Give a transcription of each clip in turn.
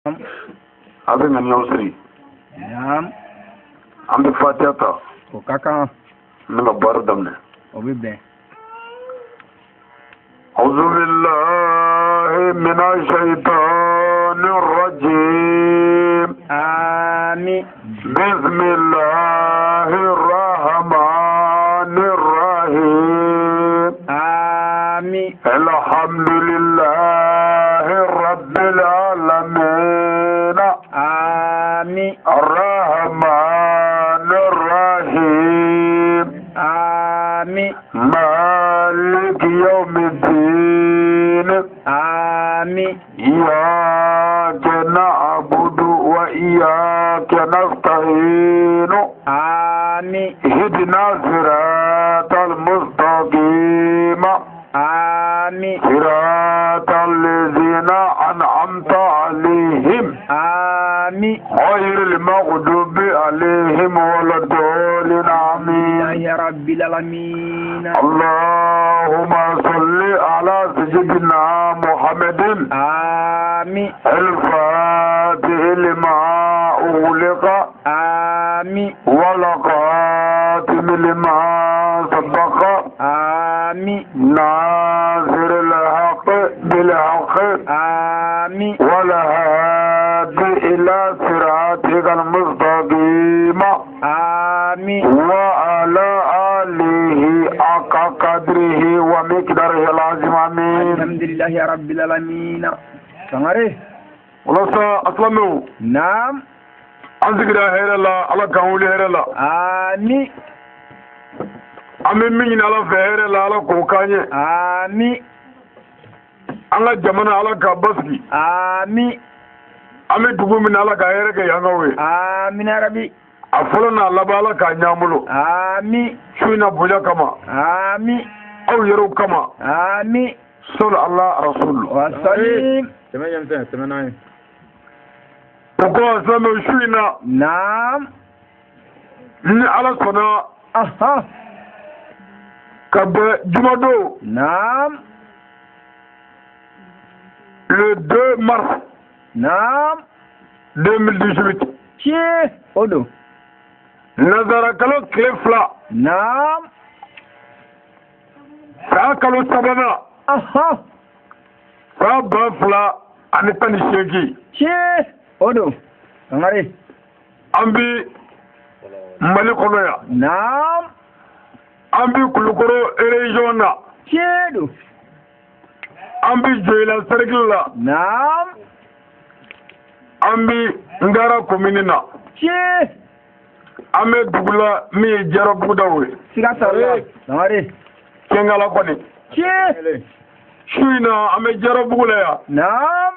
A bɛ ŋaniyaw siri. Naam. An bɛ fatiya ta. O ka kan. N bɛna baara daminɛ. O bɛ bɛn. أعوذ بالله من الشيطان الرجيم. Amin. بسم الله الرحمن الرحيم. Amin. الحمد لله رب العالمين. Amin. الرحمن الرحيم. Amin. مالك يوم الدين. Amin. إياك نعبد وإياك نستعين. Amin. اهدنا صراط المستقيم. Amin. صراط الذين أنعمت عليهم. Amin. غير المغضوب عليهم ولا الضالين، آمين. Ya Rabbil alamin. اللهم صل على سيدنا محمد. Amin. الفاتح لما أغلق. Amin. والخاتم لما سبق. Amin. ناصر الحق بالحق. Amin. والهادي إلى صراطك المستقيم. Amin. وعلى آله حق قدره ومقداره العظيم، آمين. Alhamdulillah ya Rabbil alamin. Sangare. Walasa asilamɛw, Naam. an sigira hɛrɛ la, Ala k'an wuli hɛrɛ la. Amin. An bɛ min ɲini Ala fɛ hɛrɛ la, Ala k'o k'an ye. Amin. An ka jamana, Ala k'a basigi. Amin. An bɛ dugu min na, Ala ka hɛrɛ kɛ yankaw ye. Amin ya Rabbi. A fɔlɔ n'a laban, Ala k'a ɲ'an bolo. Amin. Su in na, bonya kama, Amin. aw yɛrɛw kama. Amin. Sɔli ala rasul. Wa salim. Tɛmɛ ɲɛmisɛn, tɛmɛ n'a ye. O kɔ, silamɛw, su in na, Naam. ni Ala sɔnna, Aha. ka bɛn jumadon, Naam. le 2 mars Naam. 2018, Tiɲɛ o don. Nazara kalo tile 2, Naam. san kalo sabanan, Aha. san 2018, Tiɲɛ o don. Sangare. An bi Mali kɔnɔ yan. Naam. An bi Kulukɔrɔ région na. Tiɲɛ don. An bi Joyila cercle la. Naam. An bi Ngara commune na. Tiɲɛ. An bɛ dugu la min ye Jarabugudaw ye. Siga t'a la. Sangare. Kɛngala kɔni. Tiɲɛ. Su in na, an bɛ Jarabugu la yan. Naam.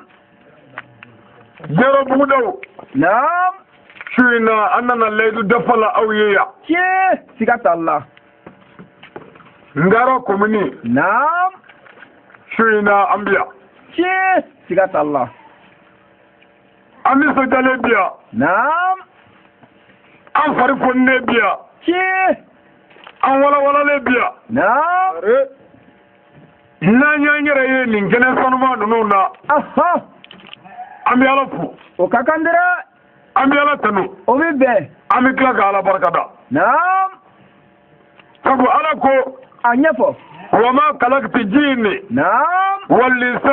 Jarabugudaw, Naam. su in na, an nana layidu dafa la aw ye yan. Tiɲɛ. Siga t'a la. Ngara commune, Naam. su in na, an bi yan. Tiɲɛ. Siga t'a la. An nisɔndiyalen bi yan. Naam. An fari foninen bi yan. Tiɲɛ. An walawalalen bi yan. Naam. N'an y'an yɛrɛ ye nin kɛnɛ sanuma ninnu na, Aha. an bɛ Ala fo. O ka kan dɛrɛ. An bɛ Ala tanu. O bɛ bɛn. An bɛ tila ka Ala barika da, Naam. sabu Ala ko: A ɲɛfɔ. وما خلقت الجن Naam. والإنس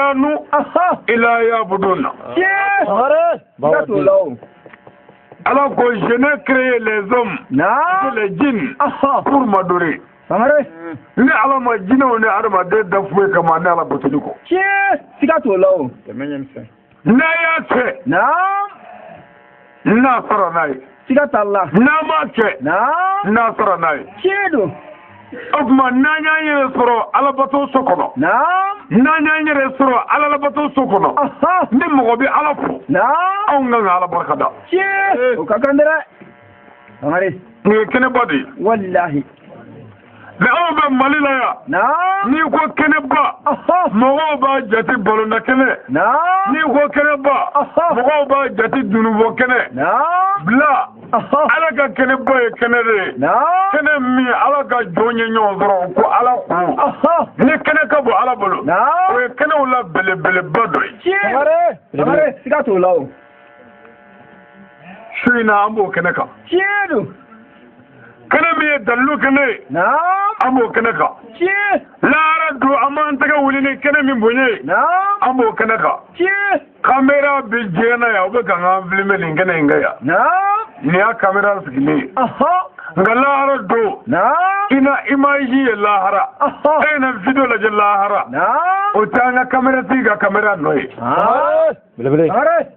Aha. إلا ليعبدون. Tiɲɛ. Siga t'o la o. Ala ko: je n'ai créé les hommes Naam. et les djinns Aha. pour m'adorer. Sangare. Ni Ala ma jinɛw ni adamaden da foyi kama ni Ala batoli kɔ. Tiɲɛ. Siga t'o la o. Tɛmɛ ɲɛmisɛn. N'a y'a kɛ, Naam. n'a sara n'a ye. Siga t'a la. N'a m'a kɛ, Naam. n'a sara n'a ye. Tiɲɛ don. O tuma, n'an y'an yɛrɛ sɔrɔ Alabato so kɔnɔ, Naam. n'an y'an yɛrɛ sɔrɔ Ala labato so kɔnɔ, Aha. ni mɔgɔ bɛ Ala fo, Naam. anw kan ka Ala barika da. Tiɲɛ. O ka kan dɛrɛ. Sangare. Nin ye kɛnɛba de ye. Walahi. Mais anw bɛ Mali la yan, Naam. n'i ko kɛnɛba, Aha. mɔgɔw b'a jate balonda kɛnɛ. Naam. N'i ko kɛnɛba, Aha. mɔgɔw b'a jate dununbɔ kɛnɛ. Naam. Bila, Aha. Ala ka kɛnɛba ye kɛnɛ de ye, Naam. kɛnɛ min Ala ka jɔn ye ɲɔgɔn sɔrɔ, o ko Ala ko Aha. ni kɛnɛ ka bon Ala bolo, Naam. o ye kɛnɛw la belebeleba dɔ ye. Tiɲɛ. Sangare. Sangare. Siga t'o la o. Su in na an b'o kɛnɛ kan. Tiɲɛ don. Kɛnɛ min ye dalilu kɛnɛ ye. Naam. An b'o kɛnɛ kan. Tiɲɛ. Lahara don an b'an tɛgɛ wuli ni kɛnɛ min bonya ye. Naam. An b'o kɛnɛ kan. Tiɲɛ. Kamera bi diɲɛ na yan, u bɛ ka k'an filime nin kɛnɛ in kan yan. Naam. Nin y'a kamera sigilen ye. Ɔhɔ. Nka lahara don. Naam. I na image ye lahara. Ɔhɔ. E na video lajɛ lahara. Naam. O t'an ka kamera tigi ka kamera nɔ ye. Aa. Belebele. Sangare.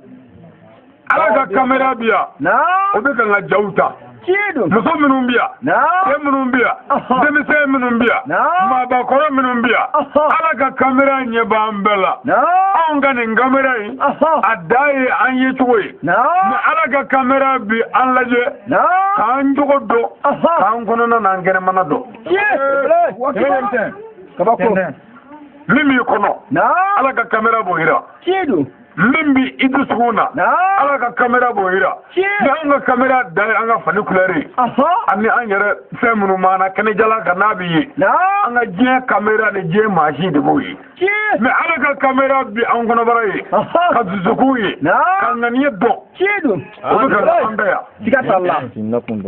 Ala ka kamera bi yan. Naam. O bɛ ka n ka jaw ta. Tiɲɛ don. Muso minnu bi yan. Naam. Cɛ minnu bi yan. Ɔhɔ. Denmisɛn minnu bi yan. Naam. Maabakɔrɔ minnu bi yan. Ɔhɔ. Ala ka kamera ɲɛ b'an bɛɛ la. Naam. Anw ka nin kamera in. Ɔhɔ. A dan ye an ye cogo ye. Naam. Mais Ala ka kamera bi an lajɛ. Naam. K'an jogo dɔn. Ɔhɔ. K'an kɔnɔna n'an kɛnɛmana dɔn. Tiɲɛ. Tɛmɛ. Kabako. Min b'i kɔnɔ. Naam. Ala ka kamera b'o yira. Tiɲɛ don. Min bi i dusukun na. Naam. Ala ka kamera b'o yira. Tiɲɛ. Ni anw ka kamera dan ye an ka fani couleur ye. Ɔhɔ. Ani an yɛrɛ fɛn minnu b'an na kɛnɛjalan kan n'a bɛ ye. Naam. An ka diɲɛ kamera ni diɲɛ maasi de b'o ye. Tiɲɛ. Mais Ala ka kamera bi an kɔnɔbara ye. Ɔhɔ. Ka dusukun ye. Naam. Ka ŋaniya dɔn. Tiɲɛ don. O bɛ ka an bɛɛ yan. Siga t'a la.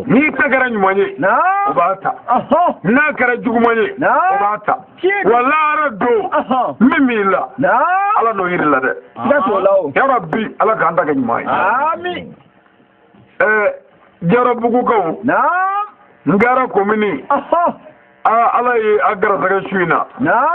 N'i ta kɛra ɲuman ye. O Naam. b'a ta. Ɔhɔ. N'a kɛra juguman ye. Naam. O b'a ta. Tiɲɛ don. Wa lahara don. Ɔhɔ. Min b'i la. Naam. Ala n'o yir'i la dɛ. Siga t'o la o. Yarabi Ala k'an ta kɛ ɲuman ye. Ami. Jarabugukaw. Naam. Ngara komini. Ɔhɔ. Ala ye a garisɛgɛ su in na. Naam.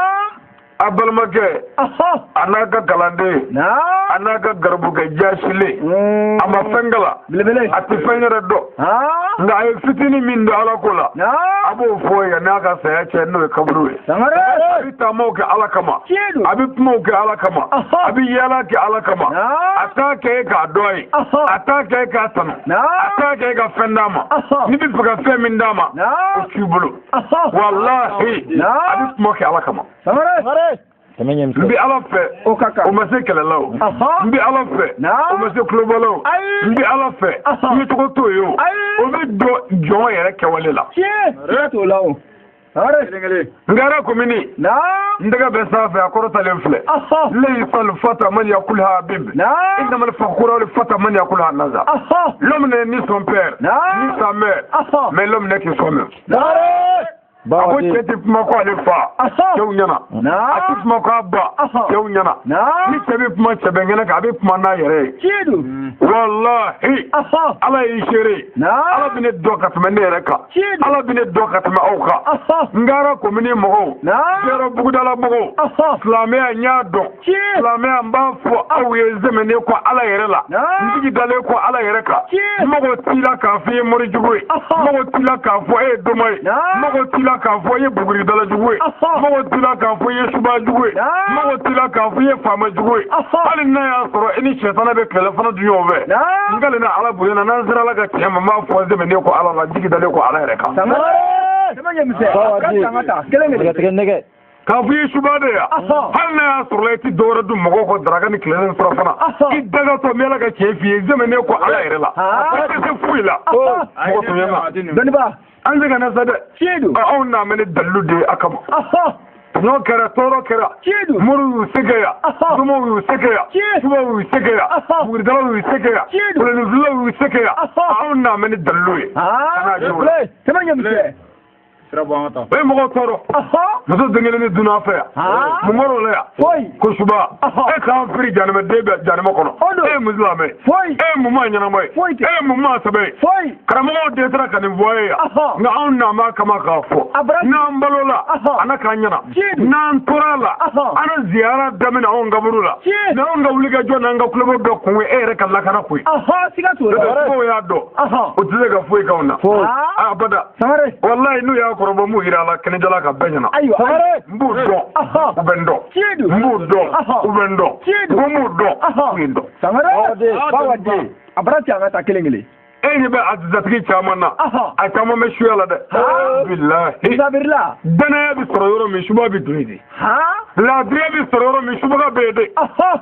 A balimakɛ. Ɔhɔ. A n'a ka kalanden. Naam. A n'a ka garibukɛ jasilen. A ma fɛn kala. Belebele. A tɛ fɛn yɛrɛ dɔn. Aa. Nka a ye fitinin min dɔn Ala ko la. Naam. A b'o fɔ ye n'a ka saya cɛ n'o ye kaburu ye. Sangare. A bɛ taamaw kɛ Ala kama. Tiɲɛ don. A bɛ kumaw kɛ Ala kama. Ɔhɔ. A bɛ yaala kɛ Ala kama. Naam. A t'a kɛ e k'a dɔn a ye. Ɔhɔ. A t'a kɛ e k'a tanu. A Naam. t'a kɛ e ka fɛn d'a ma. Ɔhɔ. N'i bɛ fɛ ka fɛn min d'a ma. Naam. O t'i bolo. Ɔhɔ. Walahi. Naam. A bɛ kuma kɛ Ala kama. Sangare. Tɛmɛ N bɛ Ala fɛ. O ka kan. O ma se kɛlɛ la o. Ɔhɔ. N bɛ Ala fɛ. Naam. O ma se kulobɔ la o. Ayi. N bɛ Ala fɛ. Ɔhɔ. N ye cogo t'o ye o. Ayi. O bɛ dɔn jɔn yɛrɛ kɛwale la. Tiɲɛ. Siga t'o la o. Sangare. Ngara komini. Naam. N tɛgɛ bɛ sanfɛ a kɔrɔtalen filɛ. Ɔhɔ. Laysa al-fata man yakulha bib. Naam. Innama al-fakhura al-fata man yakulha naza. Ɔhɔ. L'homme n'est ni son père, Naam. ni sa mère, Ɔhɔ. mais l'homme n'est que soi-même. Sangare. A ko cɛ tɛ kuma ko ale fa, Ɔhɔ. cɛw ɲɛna. A tɛ Naam. kuma ko a ba, Ɔhɔ. cɛw ɲɛna. Ni Naam. cɛ bɛ kuma cɛ bɛ kɛnɛ kan, a bɛ kuma n'a yɛrɛ ye. Tiɲɛ don. Walahi, Ɔhɔ. Ala y'i seere ye. Ala Naam. bɛ ne dɔn ka tɛmɛ ne yɛrɛ kan. Tiɲɛ don. Ala bɛ ne dɔn ka tɛmɛ aw kan. Ɔhɔ. Ngara komini mɔgɔw, Naam. Yɔrɔ bugudala mɔgɔw, Ɔhɔ. silamɛya n y'a dɔn. Tiɲɛ. Silamɛya n b'a fɔ aw ye zɛmɛnen kɔ Ala yɛrɛ la. Naam. N jigi dalen kɔ Ala yɛrɛ kan. Tiɲɛ. N mago t'i la k'a fɔ i ye morijugu ye. Ɔhɔ. N mago t'i la k'a fɔ e ye doma ye. Naam. N mago t'i la k'a fɔ i ye buguridala jugu ye. Ɔhɔ. N mago t'i la k'a fɔ i ye suba jugu ye. Naam. N mago t'i la k'a fɔ i ye faama jugu ye. Ɔhɔ. Hali n'a y'a sɔrɔ i ni sɛtana bɛ kɛlɛ fana dun ɲɔgɔn fɛ. Naam. N kalenna Ala bonya na n'an sera Ala ka tiɲɛ ma n b'a fɔ zɛmɛnen kɔ Ala la n jigi dalen kɔ Ala yɛrɛ kan. Sangare. Tɛmɛ ɲɛ misɛn. A ka kan ka taa. Kelen kelen. Tigɛ nɛgɛ. K'a fɔ i ye suba de yan. Ɔhɔ. Hali n'a y'a sɔrɔ i tɛ dɔwɛrɛ dun mɔgɔw kɔ daraka ni tilelen sɔrɔ fana. Ɔhɔ. I dagatɔ n bɛ Ala ka tiɲɛ f'i ye zɛmɛnen kɔ Ala yɛrɛ la. Aa. I tɛ se foyi la. Ɔhɔ. Mɔgɔ tun na. Dɔnniba. An tɛ ka na sa dɛ. Tiɲɛ don. Anw n'an bɛ ni dalilu de ye a kama. Ɔhɔ. Tɔɲɔ kɛra tɔɔrɔ kɛra. Tiɲɛ don. Moriw y'u se kɛ yan. Ɔhɔ. Domow y'u se kɛ yan. Tiɲɛ. Subaw y'u se kɛ yan. Ɔhɔ. Buguridalaw y'u se kɛ yan. Tiɲɛ don. Kolonifilaw y'u se kɛ yan. Ɔhɔ. Anw n'an bɛ ni dalilu ye. Aa. Kana jɔ o la. Tɛmɛ ɲɛ misɛn. O ye mɔgɔw tɔɔrɔ. Ɔhɔ. Muso den kelen ni dunan fɛ yan. Aa. Mun bɔr'o la yan? Foyi. Ko suba. Ɔhɔ. E k'an firi jahanama den bɛ jahanama kɔnɔ. O don. E ye mun silamɛ ye? Foyi. E ye mun maa ɲɛnama ye? Foyi tɛ. E ye mun maa sɛbɛ ye? Foyi. Karamɔgɔw dɛsɛra ka nin fɔ a ye yan. Ɔhɔ. Nka anw n'an b'a kama k'a fɔ. A bɔra. N'an balola, Ɔhɔ. a na k'an ɲɛna. Tiɲɛ don. N'an tora a la, Ɔhɔ. an na ziyara daminɛ anw kaburu la. Tiɲɛ. N'anw ka wulikajɔ n'an ka kulobɔ bɛɛ kun ye e yɛrɛ ka lakana ko ye. Ɔhɔ. Siga t'o N'o la. tɛ mɔgɔw y'a dɔn. Ɔhɔ. O tɛ se ka foyi k'anw na. Foyi. Aa. Abada. Sangare. Walayi n'u y'a kɔrɔbɔ m'u yira a la kɛnɛjala ka bɛɛ ɲɛna. Ayiwa. Sangare. N b'u dɔn. Ɔhɔ. U bɛ n dɔn. Tiɲɛ don. N b'u dɔn. Ɔhɔ. U bɛ n dɔn. Tiɲɛ don. Ko n b'u dɔn. Ɔhɔ. U ye n dɔn. Sangare. Bawaden. Bawaden. A bɔra cɛ an ka taa kelen kelen. E ɲɛ bɛ a zatigi caman na. Ɔhɔ. A caman bɛ suya la dɛ. Haa. Bilahi. Musabirila. Danaya bɛ sɔrɔ yɔrɔ min suba bɛ don yen de. Han. Laadiriya bɛ sɔrɔ yɔrɔ min subaga bɛ yen dɛ.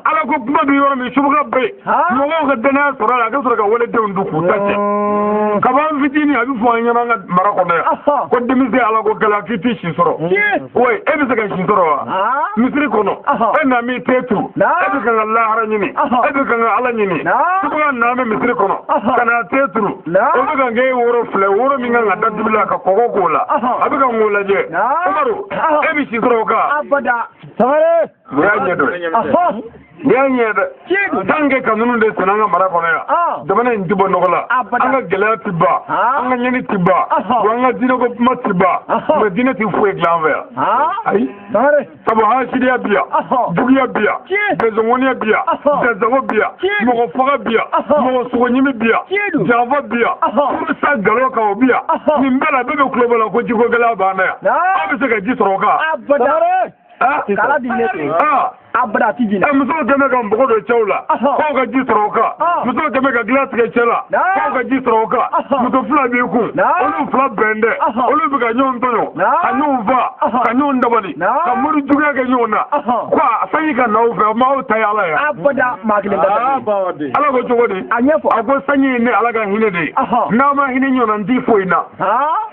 Ala ko kuma bɛ yɔrɔ min subaga bɛ yen. Mɔgɔw ka danaya sɔrɔ a la a ka sɔrɔ ka waledenw dun k'u ta cɛ. Kaban fitinin a bɛ fɔ an ɲɛna an ka mara kɔnɔ yan. Ko denmisɛn ala ko gɛlɛya k'i tɛ si sɔrɔ. Oui, e bɛ se ka si sɔrɔ wa? Misiri kɔnɔ. E na m'i te turu. E bɛ kan ka lahara ɲini. E bɛ kan ka ala ɲini. Subaga na bɛ misiri kɔnɔ. Ka na te turu. O bɛ kan k'e woro filɛ woro min kan ka da dibi la ka kɔgɔ k'o la. A bɛ kan k'o lajɛ. Umaru e bɛ si sɔrɔ o kan. Abada. Sangare. O y'a ɲɛ dɔ ye. N'i y'a ɲɛ dɛ. Tant que ka ninnu de sɛnɛ an ka mara kɔnɔ yan. Jamana in ti bɔ nɔgɔ la. An ka gɛlɛya ti ban. An ka ɲɛni ti ban. Wa an ka diinɛko kuma ti ban. Mais diinɛ ti foyi dilan an fɛ yan. Ayi. Sabu hasidiya bi yan. Juguya bi yan. Bɛnsɔngɔniya bi yan. Dansago bi yan. Mɔgɔ faga bi yan. Mɔgɔ sogoɲimi bi yan. Janfa bi yan. Furusa nkalon kan o bi yan. Nin bɛɛ la bɛɛ bɛ tulo bɔ la ko jiko gɛlɛya b'an na yan. Aw bɛ se ka ji sɔrɔ o kan. Kala di ne to. Abada ti jina. Musow kɛmɛ ka npogo don cɛw la. K'aw ka ji sɔrɔ o kan. Musow kɛmɛ ka dilan tigɛ cɛ la. K'aw ka ji sɔrɔ o kan. Muso fila b'i kun. Olu fila bɛn dɛ. Olu bɛ ka ɲɔgɔn tɔɲɔ. Ka ɲɔgɔn fa. Ka ɲɔgɔn dabali. Ka mori juguya kɛ ɲɔgɔn na. Ko a sanji ka n'aw fɛ m'aw ta ye ala ye. Abada maa kelen tɛ. Ala ko cogo di? A ɲɛfɔ. A ko sanji ye ne ala ka hinɛ de ye. N'a ma hinɛ ɲɔgɔn na n t'i foyi na.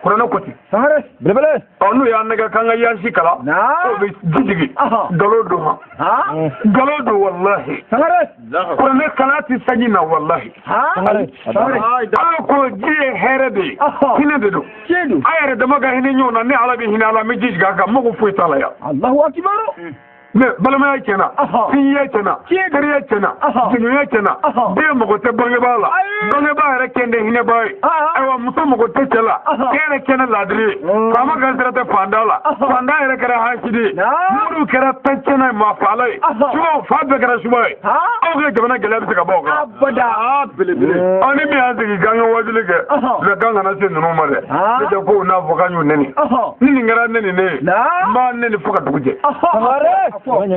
Kuranɛ ko ten. Sangare. Belebele. Ɔ n'u y'an nɛgɛ k'an ka yaasi kalan. O bɛ ji jigin. Nkalon don han. Nkalon don walahi. Sangare. Kuranɛ kalan tɛ sanji na walahi. Sangare. Ala ko ji ye hɛrɛ de ye. Hinɛ de don. A yɛrɛ dama ka hinɛ ɲɔgɔn na ne ala bɛ hinɛ ala n bɛ ji jigin a kan n mago foyi t'a la yan. Alahu akibaru. Mais balimaya tiɲɛna, sinjiya tiɲɛna, teriya tiɲɛna, jɛɲɔgɔnya tiɲɛna, den mago tɛ bangebaa la, bangebaa yɛrɛ kɛn tɛ hinɛbaa ye, ayiwa muso mago tɛ cɛ la, cɛ yɛrɛ kɛn tɛ laadiri ye, faama ka sira tɛ faantan la, faantan yɛrɛ kɛra hasidi ye, moriw kɛra tɛncɛnna ye maafaala ye, subaw fa bɛɛ kɛra suba ye, aw ka jamana gɛlɛya bɛ se ka bɔ o kan. Abada. Belebele. Aw ni min y'an sigi k'an ka wajuli kɛ, mais k'an kana se ninnu ma dɛ, ne tɛ kow n'a fɔ k'an y'u nɛni, ni nin kɛra nɛni ne ye, n b'a nɛni fo ka dugu jɛ. Sangare. Ni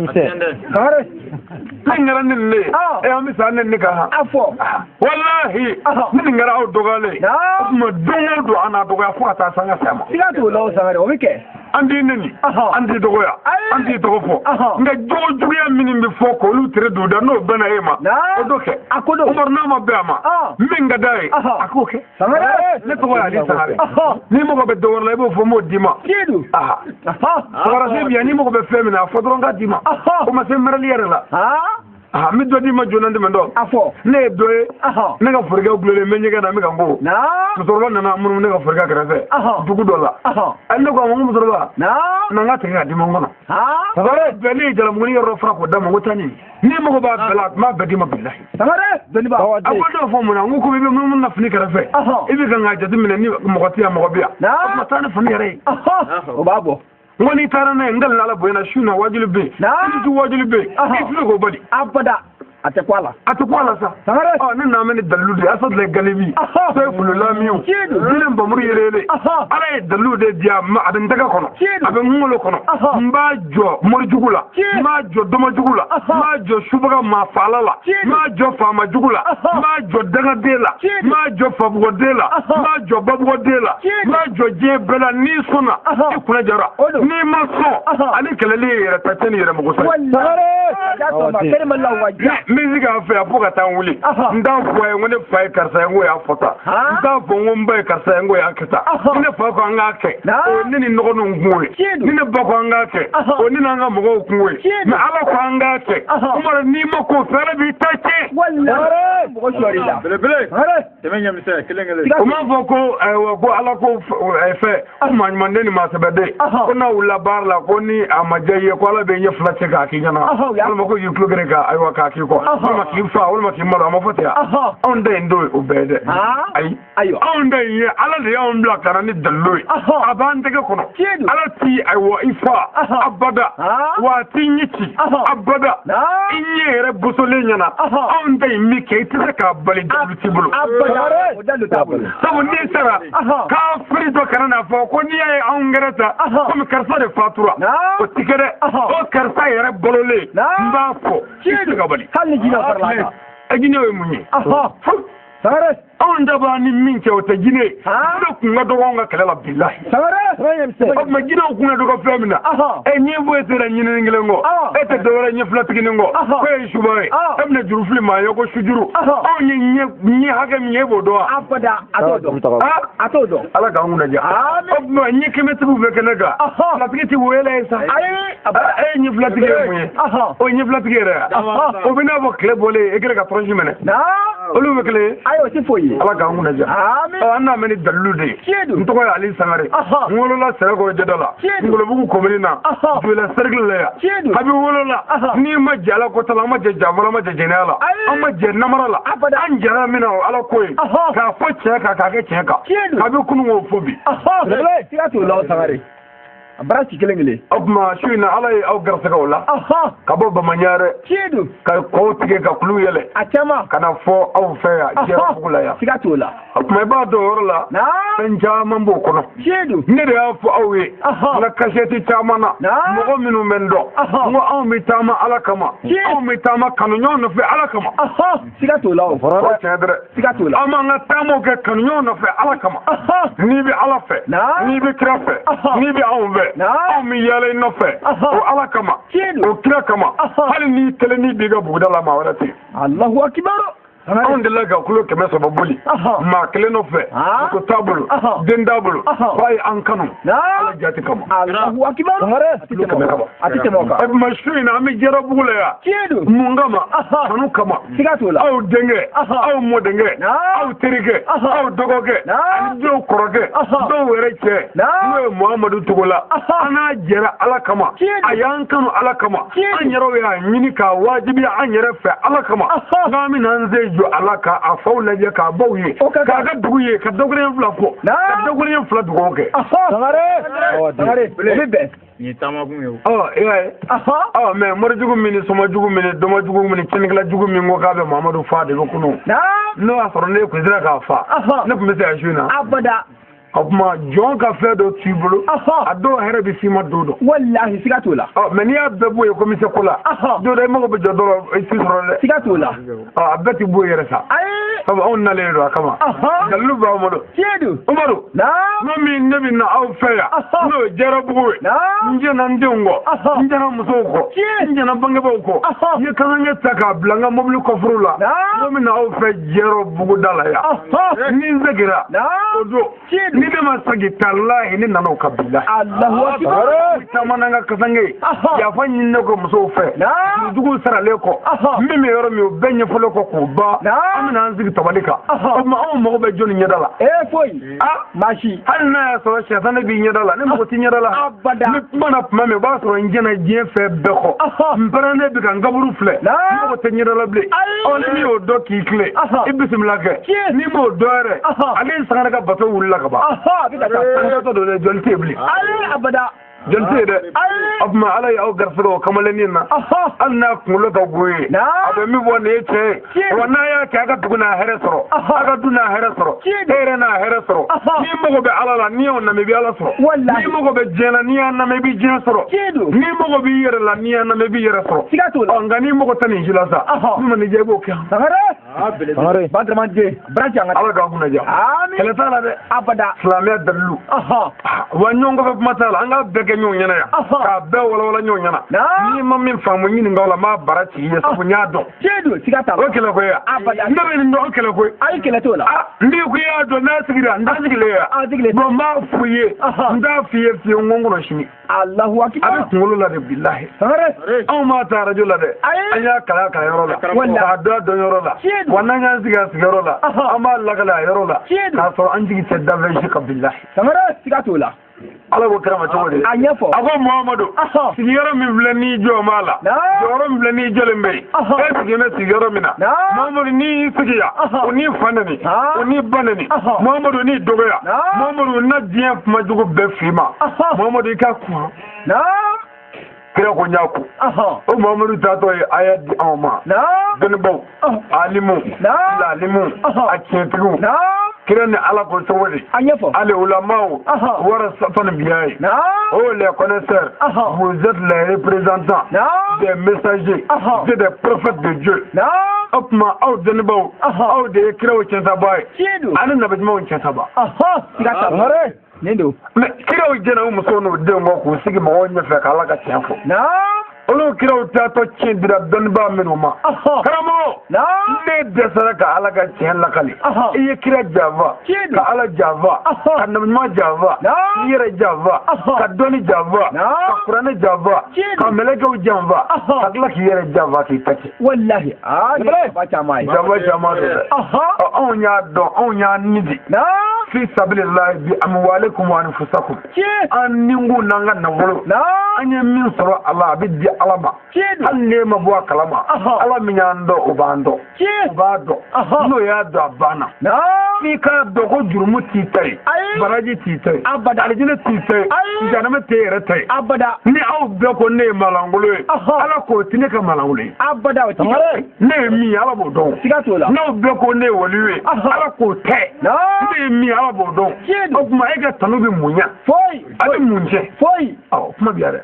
nin kɛra ne ni ne ye, an bɛ sa ne ni kan han. A fɔ. Walahi, ni nin kɛra aw dɔgɔyalen ye, o tuma don o don an n'a dɔgɔya fo ka taa se an ka saya ma. Siga t'o la o Sangare, o bɛ kɛ. An t'i nɛni, an t'i dɔgɔya, an t'i tɔgɔ fɔ. Nka jogo juguya minnu bɛ fɔ k'olu tere don da n'o bɛnna e ma, o dɔ kɛ. A ko don. Umaru n'a ma bɛn a ma, min ka d'a ye, a k'o kɛ. Sangare. Ne tɔgɔ ye Ali Sangare. N'i mago bɛ dɔ wɛrɛ la, i b'o fɔ n b'o d'i ma. Tiɲɛ don. Sangare se bi yan, n'i mago bɛ fɛn min na, a fɔ dɔrɔn k'a d'i ma. O ma se marali yɛrɛ la. N bɛ dɔ d'i ma joona tɛmɛ dɔ. A fɔ. Ne ye dɔ ye. Ne ka forokɛ gulolen n bɛ ɲɛgɛn na n bɛ ka n ko. Musokɔrɔba nana munumunu ne ka forokɛ kɛrɛfɛ. Dugu dɔ la. Ne ko a ma n ko musokɔrɔba. Na n ka tigɛ ka d'i ma n kɔnɔ. Sangare. Bɛn ne ye jalamuguni yɔrɔ dɔ fara k'o d'a ma n ko taa nin. N'i mago b'a bɛɛ la n b'a bɛɛ d'i ma bilahi. Sangare. Dɔnniba. A ko dɔw fɔ mun na n ko komi i bɛ munumunu na fini kɛrɛfɛ. I bɛ kan k'a jateminɛ ni mɔgɔ tɛ yan mɔgɔ bɛ yan. O tuma taa ni fini yɛrɛ ye. O b'a bɔ. N ko n'i taara n'a ye n ka ala bonya na su na wajuli bɛ yen. I tɛ wajuli bɛ yen. I tɛ se k'o bali. Abada. A tɛ ku a la. A tɛ ku a la sa. Sangare. Ɔ ne nana ni dalilu de ye Asadulayi Galibi. Sɛfululamiw. Diinɛ bamuru yeleyele. Ala ye dalilu de di a ma a bɛ n tɛgɛ kɔnɔ. A bɛ n kunkolo kɔnɔ. N b'a jɔ morijugu la. N b'a jɔ dɔmɔjugu la. N b'a jɔ subaga maafaala la. N b'a jɔ faamajugu la. N b'a jɔ dangaden la. N b'a jɔ fabugɔden la. N b'a jɔ babugɔden la. N b'a jɔ diɲɛ bɛɛ la n'i sɔnna i kunna jara. N'i ma sɔn ani kɛlɛli ye yɛrɛ ta cɛ ni yɛrɛ mago sa. N bɛ se k'a fɛ yan fo ka taa n wuli. N t'a fɔ a ye n ko ne fa ye karisa ye n ko y'a fɔ tan. N t'a fɔ n ko n ba ye karisa ye n ko y'a kɛ tan. Ni ne fa ko an k'a kɛ, o ye ne ni n dɔgɔninw kungo ye. Ni ne ba ko an k'a kɛ, o ye ne n'an ka mɔgɔw kungo ye. Mais Ala ko an k'a kɛ. Umaru n'i ma k'o fɛ Ala b'i ta tiɲɛ. Walahi. Mɔgɔ sɔrɔ i la. Belebele. Tɛmɛ ɲɛmisɛn kelen kelen. O m'a fɔ ko ayiwa ko Ala ko fɛ ko maaɲumanden ni maasɛbɛden ko n'a wulila baara la ko ni a ma diya i ye ko Ala bɛ ɲɛ fila cɛ k'a k'i ɲɛna. Walima ko k'i tulo geren ka ayiwa k'a k'i kɔ. Walima k'i fa walima k'i malo a ma fɔ ten wa. Anw ta in t'o o bɛɛ ye dɛ. Ayi. Anw ta in ye Ala de y'anw bila ka na ni dalilu ye. A b'an tɛgɛ kɔnɔ. Ala t'i ayiwa i fa abada. Wa a t'i ɲɛ ci abada. I ɲɛ yɛrɛ bosolen ɲɛna. Anw ta in min kɛ i tɛ se k'a bali dalilu t'i bolo. Sabu n'i sara kafiri dɔ kana n'a fɔ ko n'i y'a ye anw gɛrɛ ta komi karisa de fatura o ti kɛ dɛ. O karisa yɛrɛ balolen n b'a fɔ i tɛ se ka bali. Hali ni jinɛ farala a kan. Jinɛ ye mun ye? Sangare. Anw da b'a ni min cɛ o tɛ jinɛ ye. Ne kun ka dɔgɔ anw ka kɛlɛ la bilahi. Sangare. O tuma jinɛw kun ka dɔgɔ fɛn min na. E ɲɛ foyi tɛ ɲinini kelen kɔ. E tɛ dɔwɛrɛ ɲɛ filatiginin kɔ. Ko e ye suba ye. E bɛna juru fili maa ye ko sujuru. Anw ye ɲɛ hakɛ min ye e b'o dɔn wa? Abada a t'o dɔn. A t'o dɔn. Ala k'an kunna diya. O tuma ɲɛ kɛmɛtigiw bɛ kɛnɛ kan. Filatigi tɛ wele ye sa. Ayi. E ye ɲɛ filatigi ye mun ye? O ye ɲɛ filatigi yɛrɛ ya. O bɛ n'a fɔ tile bɔlen e kɛlen ka tɔrɔsi minɛ. Olu bɛ kelen ye. Ayi o tɛ foyi ye. Ala k'an kunna diya. An n'a mɛn ni dalilu de ye. N tɔgɔ ye Ali Sangare. N wolola Sɛnɛkɔrɔ Jɛda la. Ngolobugu komini na. Jula cercle la yan. Kabi wolola. N'i ma jɛ Ala ko ta la, an ma jɛ janfa la, an ma jɛ jɛnɛya la. An ma jɛ namara la. An jɛra min na o Ala ko ye. K'a fɔ tiɲɛ kan k'a kɛ tiɲɛ kan. Kabi kunun k'o fɔ bi. Siga t'o la o Sangare. A bara ci kelen kelen. O tuma su in na Ala ye aw garisɛgɛ o la. Ka bɔ Bamaɲarɛ. Tiɲɛ don. Ka kɔw tigɛ ka kulu yɛlɛ. A caman. Ka na fɔ aw fɛ yan Jɛrɛbugu la yan. Siga t'o la. O tuma i b'a dɔn o yɔrɔ la. Fɛn caman b'o kɔnɔ. Tiɲɛ don. Ne de y'a fɔ aw ye. N ka kasɛti caman na. Mɔgɔ minnu bɛ n dɔn. N ko anw bɛ taama Ala kama. Anw bɛ taama kanuɲɔgɔn nɔfɛ Ala kama. Siga t'o la o. O tiɲɛ dɛ. Siga t'o la. An b'an ka taamaw kɛ kanuɲɔgɔn nɔfɛ Ala kama. N'i bɛ Ala fɛ. N'i bɛ kira fɛ. N'i bɛ anw fɛ. Anw bɛ yaala i nɔfɛ. O Ala kama. O kira kama. Hali n'i kelen n'i b'i ka buguda la maa wɛrɛ tɛ yen. Alahu akibaru. Anw delila ka kulo 300 boli. Maa kelen nɔfɛ. Muso t'a bolo. Den t'a bolo. F'a ye an kanu. Ala jati kama. Alahu akibaru. Kulo 300. A tɛ tɛmɛ o kan. O tuma su in na an bɛ Jɛrɛbugu la yan. Tiɲɛ don. Mun kama? Kanu kama. Siga t'o la. Aw denkɛ. Aw mɔdenkɛ. Aw terikɛ. Aw dɔgɔkɛ. Ani dɔw kɔrɔkɛ. Dɔw yɛrɛ cɛ. N'o ye Muhamadu Togola. An n'a jɛra Ala kama. A y'an kanu Ala kama. An yɛrɛw y'a ɲini k'a wajibiya an yɛrɛ fɛ Ala kama. N'an bɛna an se jɔ Ala ka a faw lajɛ k'a baw ye. K'a ka dugu ye ka dɔgɔnin fila fɔ. Ka dɔgɔnin fila dugawu kɛ. Sangare. Sangare. O bɛ bɛn. Nin ye taamakun ye o. Ɔ i y'a ye. Ɔ mɛ morijugu min ni somajugu min ni dɔnmajugu min ni tiɲɛnikɛlajugu min ko k'a bɛ Muhamadu fa de bɛ kunun. N'o y'a sɔrɔ ne kun sera k'a fa. Ne tun bɛ se ka su in na. Abada. O tuma jɔn ka fɛn dɔ t'i bolo. A dɔw hɛrɛ bɛ s'i ma don dɔ. Walahi siga t'o la. Ɔ mɛ n'i y'a bɛɛ bɔ yen ko n bɛ se ko la. Don dɔ i mago bɛ jɔ dɔ la i t'i sɔrɔ dɛ. Siga t'o la. Ɔ a bɛɛ ti bɔ yen yɛrɛ sa. Ayi. Sabu anw nalen don a kama. Dalilu b'anw bolo. Tiɲɛ don. Umaru. N'o min ne bɛ na aw fɛ yan. N'o ye Jɛrɛbugu ye. N jɛna n denw kɔ. N jɛna musow kɔ. N jɛna bangebaaw kɔ. N ye kasange ta k'a bila n ka mobili kɔfuru la. N'o bɛ na aw fɛ Jɛrɛbugu da la yan. Ni n seginna. O don. Ni ne ma segin talahi ne nana o ka bila. Alahu akibaru. Caman n'an ka kasange ye. Yafa ɲini ne kɔ musow fɛ. Juguw saralen kɔ. Min bɛ yɔrɔ min o bɛɛ ɲɛfɔlen kɔ k'o ban. An bɛna an sigi tabali kan. O tuma anw mago bɛ jɔnni ɲɛda la. Ee foyi. Maa si. Hali n'a y'a sɔrɔ sɛtanɛ b'i ɲɛda la ne mago t'i ɲɛda la. Abada. Ni kuma na tuma min o b'a sɔrɔ n jɛna diɲɛ fɛn bɛɛ kɔ. N pɛrɛnnen bi ka n kaburu filɛ. N mago tɛ ɲɛda la bilen. Ɔ ni min y'o dɔn k'i tilen. I bisimila kɛ. N'i m'o dɔn yɛrɛ. Ale Sangare ka bato wulila ka ban. A bɛ ka taa. An ka don dɛ jɔli tɛ yen bilen. Ayi abada. Jɔli tɛ yen dɛ. O tuma Ala ye aw garisɛgɛ o kamalennin na. Hali n'a kunkolo ka go ye. A bɛ min fɔ nin ye tiɲɛ ye. Wa n'a y'a kɛ a ka dugu n'a hɛrɛ sɔrɔ. A ka du n'a hɛrɛ sɔrɔ. E yɛrɛ n'a hɛrɛ sɔrɔ. N'i mago bɛ Ala la n'i y'o lamɛn i bɛ Ala sɔrɔ. Walahi. N'i mago bɛ diɲɛ la n'i y'a lamɛn i bɛ diɲɛ sɔrɔ. N'i mago b'i yɛrɛ la n'i y'a lamɛn i b'i yɛrɛ sɔrɔ. Siga t'o la. Ɔ nka n'i mago tɛ nin si la sa. Min ma n'i diya i b'o kɛ. Sangare. Sangare. Badraman den. Bara ci an ka. Ala k'aw kunna diya. Amin. Kɛlɛ t'a la dɛ. Abada. Silamɛya dalilu. Wa ɲɔgɔn kɔfɛ kuma t'a la an k'a bɛɛ kɛ ɲɔgɔn ɲɛna yan. K'a bɛɛ walawala ɲɔgɔn ɲɛna. N'i ma min faamu ɲininka o la n b'a bara ci i ye sabu n y'a dɔn. Tiɲɛ don siga t'a la. O kɛlɛ ko ye wa. Abada. Ne bɛ nin dɔn o kɛlɛ ko ye. Ayi kɛlɛ t'o la. N'i ko i y'a dɔn n'a sigira n t'a sigilen ye wa. An sigilen. Bon n b'a f'i ye. N t'a f'i ye fiyewu n ko n kɔnɔ sini. Alahu akibaru. A bɛ kunkolo la de bilahi. Sangare. Anw m'a ta arajo la dɛ. Ayi. An y'a kalan a kalanyɔrɔ la. Walahi. K'a dɔn a dɔnyɔrɔ la. Tiɲɛ don. Wa n'an y'an sigi a sigiyɔrɔ la. An b'a lakale a yɔrɔ la. Tiɲɛ don. K'a sɔrɔ an jigi tɛ danfɛn si kan bilahi. Sangare siga t'o la. Ala ko kira ma cogo di? A ɲɛfɔ. A ko Muhamadu. Sigiyɔrɔ min filɛ n'i jɔ b'a la. Jɔyɔrɔ min filɛ n'i jɔlen bɛ yen. E sigilen bɛ sigiyɔrɔ min na. Muhamadu n'i y'i sigi yan. O n'i fa neni. O n'i ba neni. Muhamadu n'i dɔgɔya. Muhamadu na diɲɛ kuma jugu bɛɛ f'i ma. Muhamadu i ka kun. Kira ko n y'a ko. O Muhamadu taatɔ ye aya di anw ma. Dɔnnibaw. Alimu. Lalimu. A tiɲɛtigiw. Kira ni Ala ko cogo di? A ɲɛfɔ. Ale ulamaw. Wara biya ye. Oh les connaisseurs. Vous êtes les représentants des messagers et des prophètes de Dieu. O tuma aw dɔnnibaaw aw de ye kiraw cɛntaba ye ani nabiɲumanw cɛntaba. Siga t'a la. Nin don. Mais kiraw jɛna u musow n'u denw kɔ k'u sigi mɔgɔw ɲɛfɛ k'Ala ka tiɲɛ fɔ. Olu kiraw taatɔ tiɲɛ dira dɔnnibaa minnu ma. Karamɔgɔ, ne dɛsɛra ka Ala ka tiɲɛ lakali. I ye kira janfa, ka Ala janfa, ka nabiɲuman janfa, k'i yɛrɛ janfa, ka dɔnni janfa, ka kuranɛ janfa, ka mɛlɛkɛw janfa, ka tila k'i yɛrɛ janfa k'i ta tiɲɛ. Walahi, nin ye janfa caman ye. Janfa caman don dɛ. Anw y'a dɔn, anw y'a ni di. Fi sabilillahi bi amwalikum wa anfusakum. An ninkun n'an ka nafolo. An ye min sɔrɔ a la, a bɛ di Ala ma. Hali n'e ma bɔ a kalama, Ala min y'an dɔn, o b'an dɔn. O b'a dɔn. N'o y'a dɔn, a banna. F'i k'a dɔn ko jurumu t'i ta ye, baraji t'i ta ye, alijinɛ t'i ta ye, jahanama t'e yɛrɛ ta ye. Ni aw bɛɛ ko ne ye malangolo ye, Ala k'o ti ne ka malangolo ye. Ne ye min ye, Ala b'o dɔn. N'aw bɛɛ ko ne ye waliyu ye, Ala k'o tɛ. Ne ye min ye, Ala b'o dɔn. O tuma e ka tanu bɛ mun ɲɛ? A bɛ mun cɛ? Awɔ, kuma bɛ yan dɛ.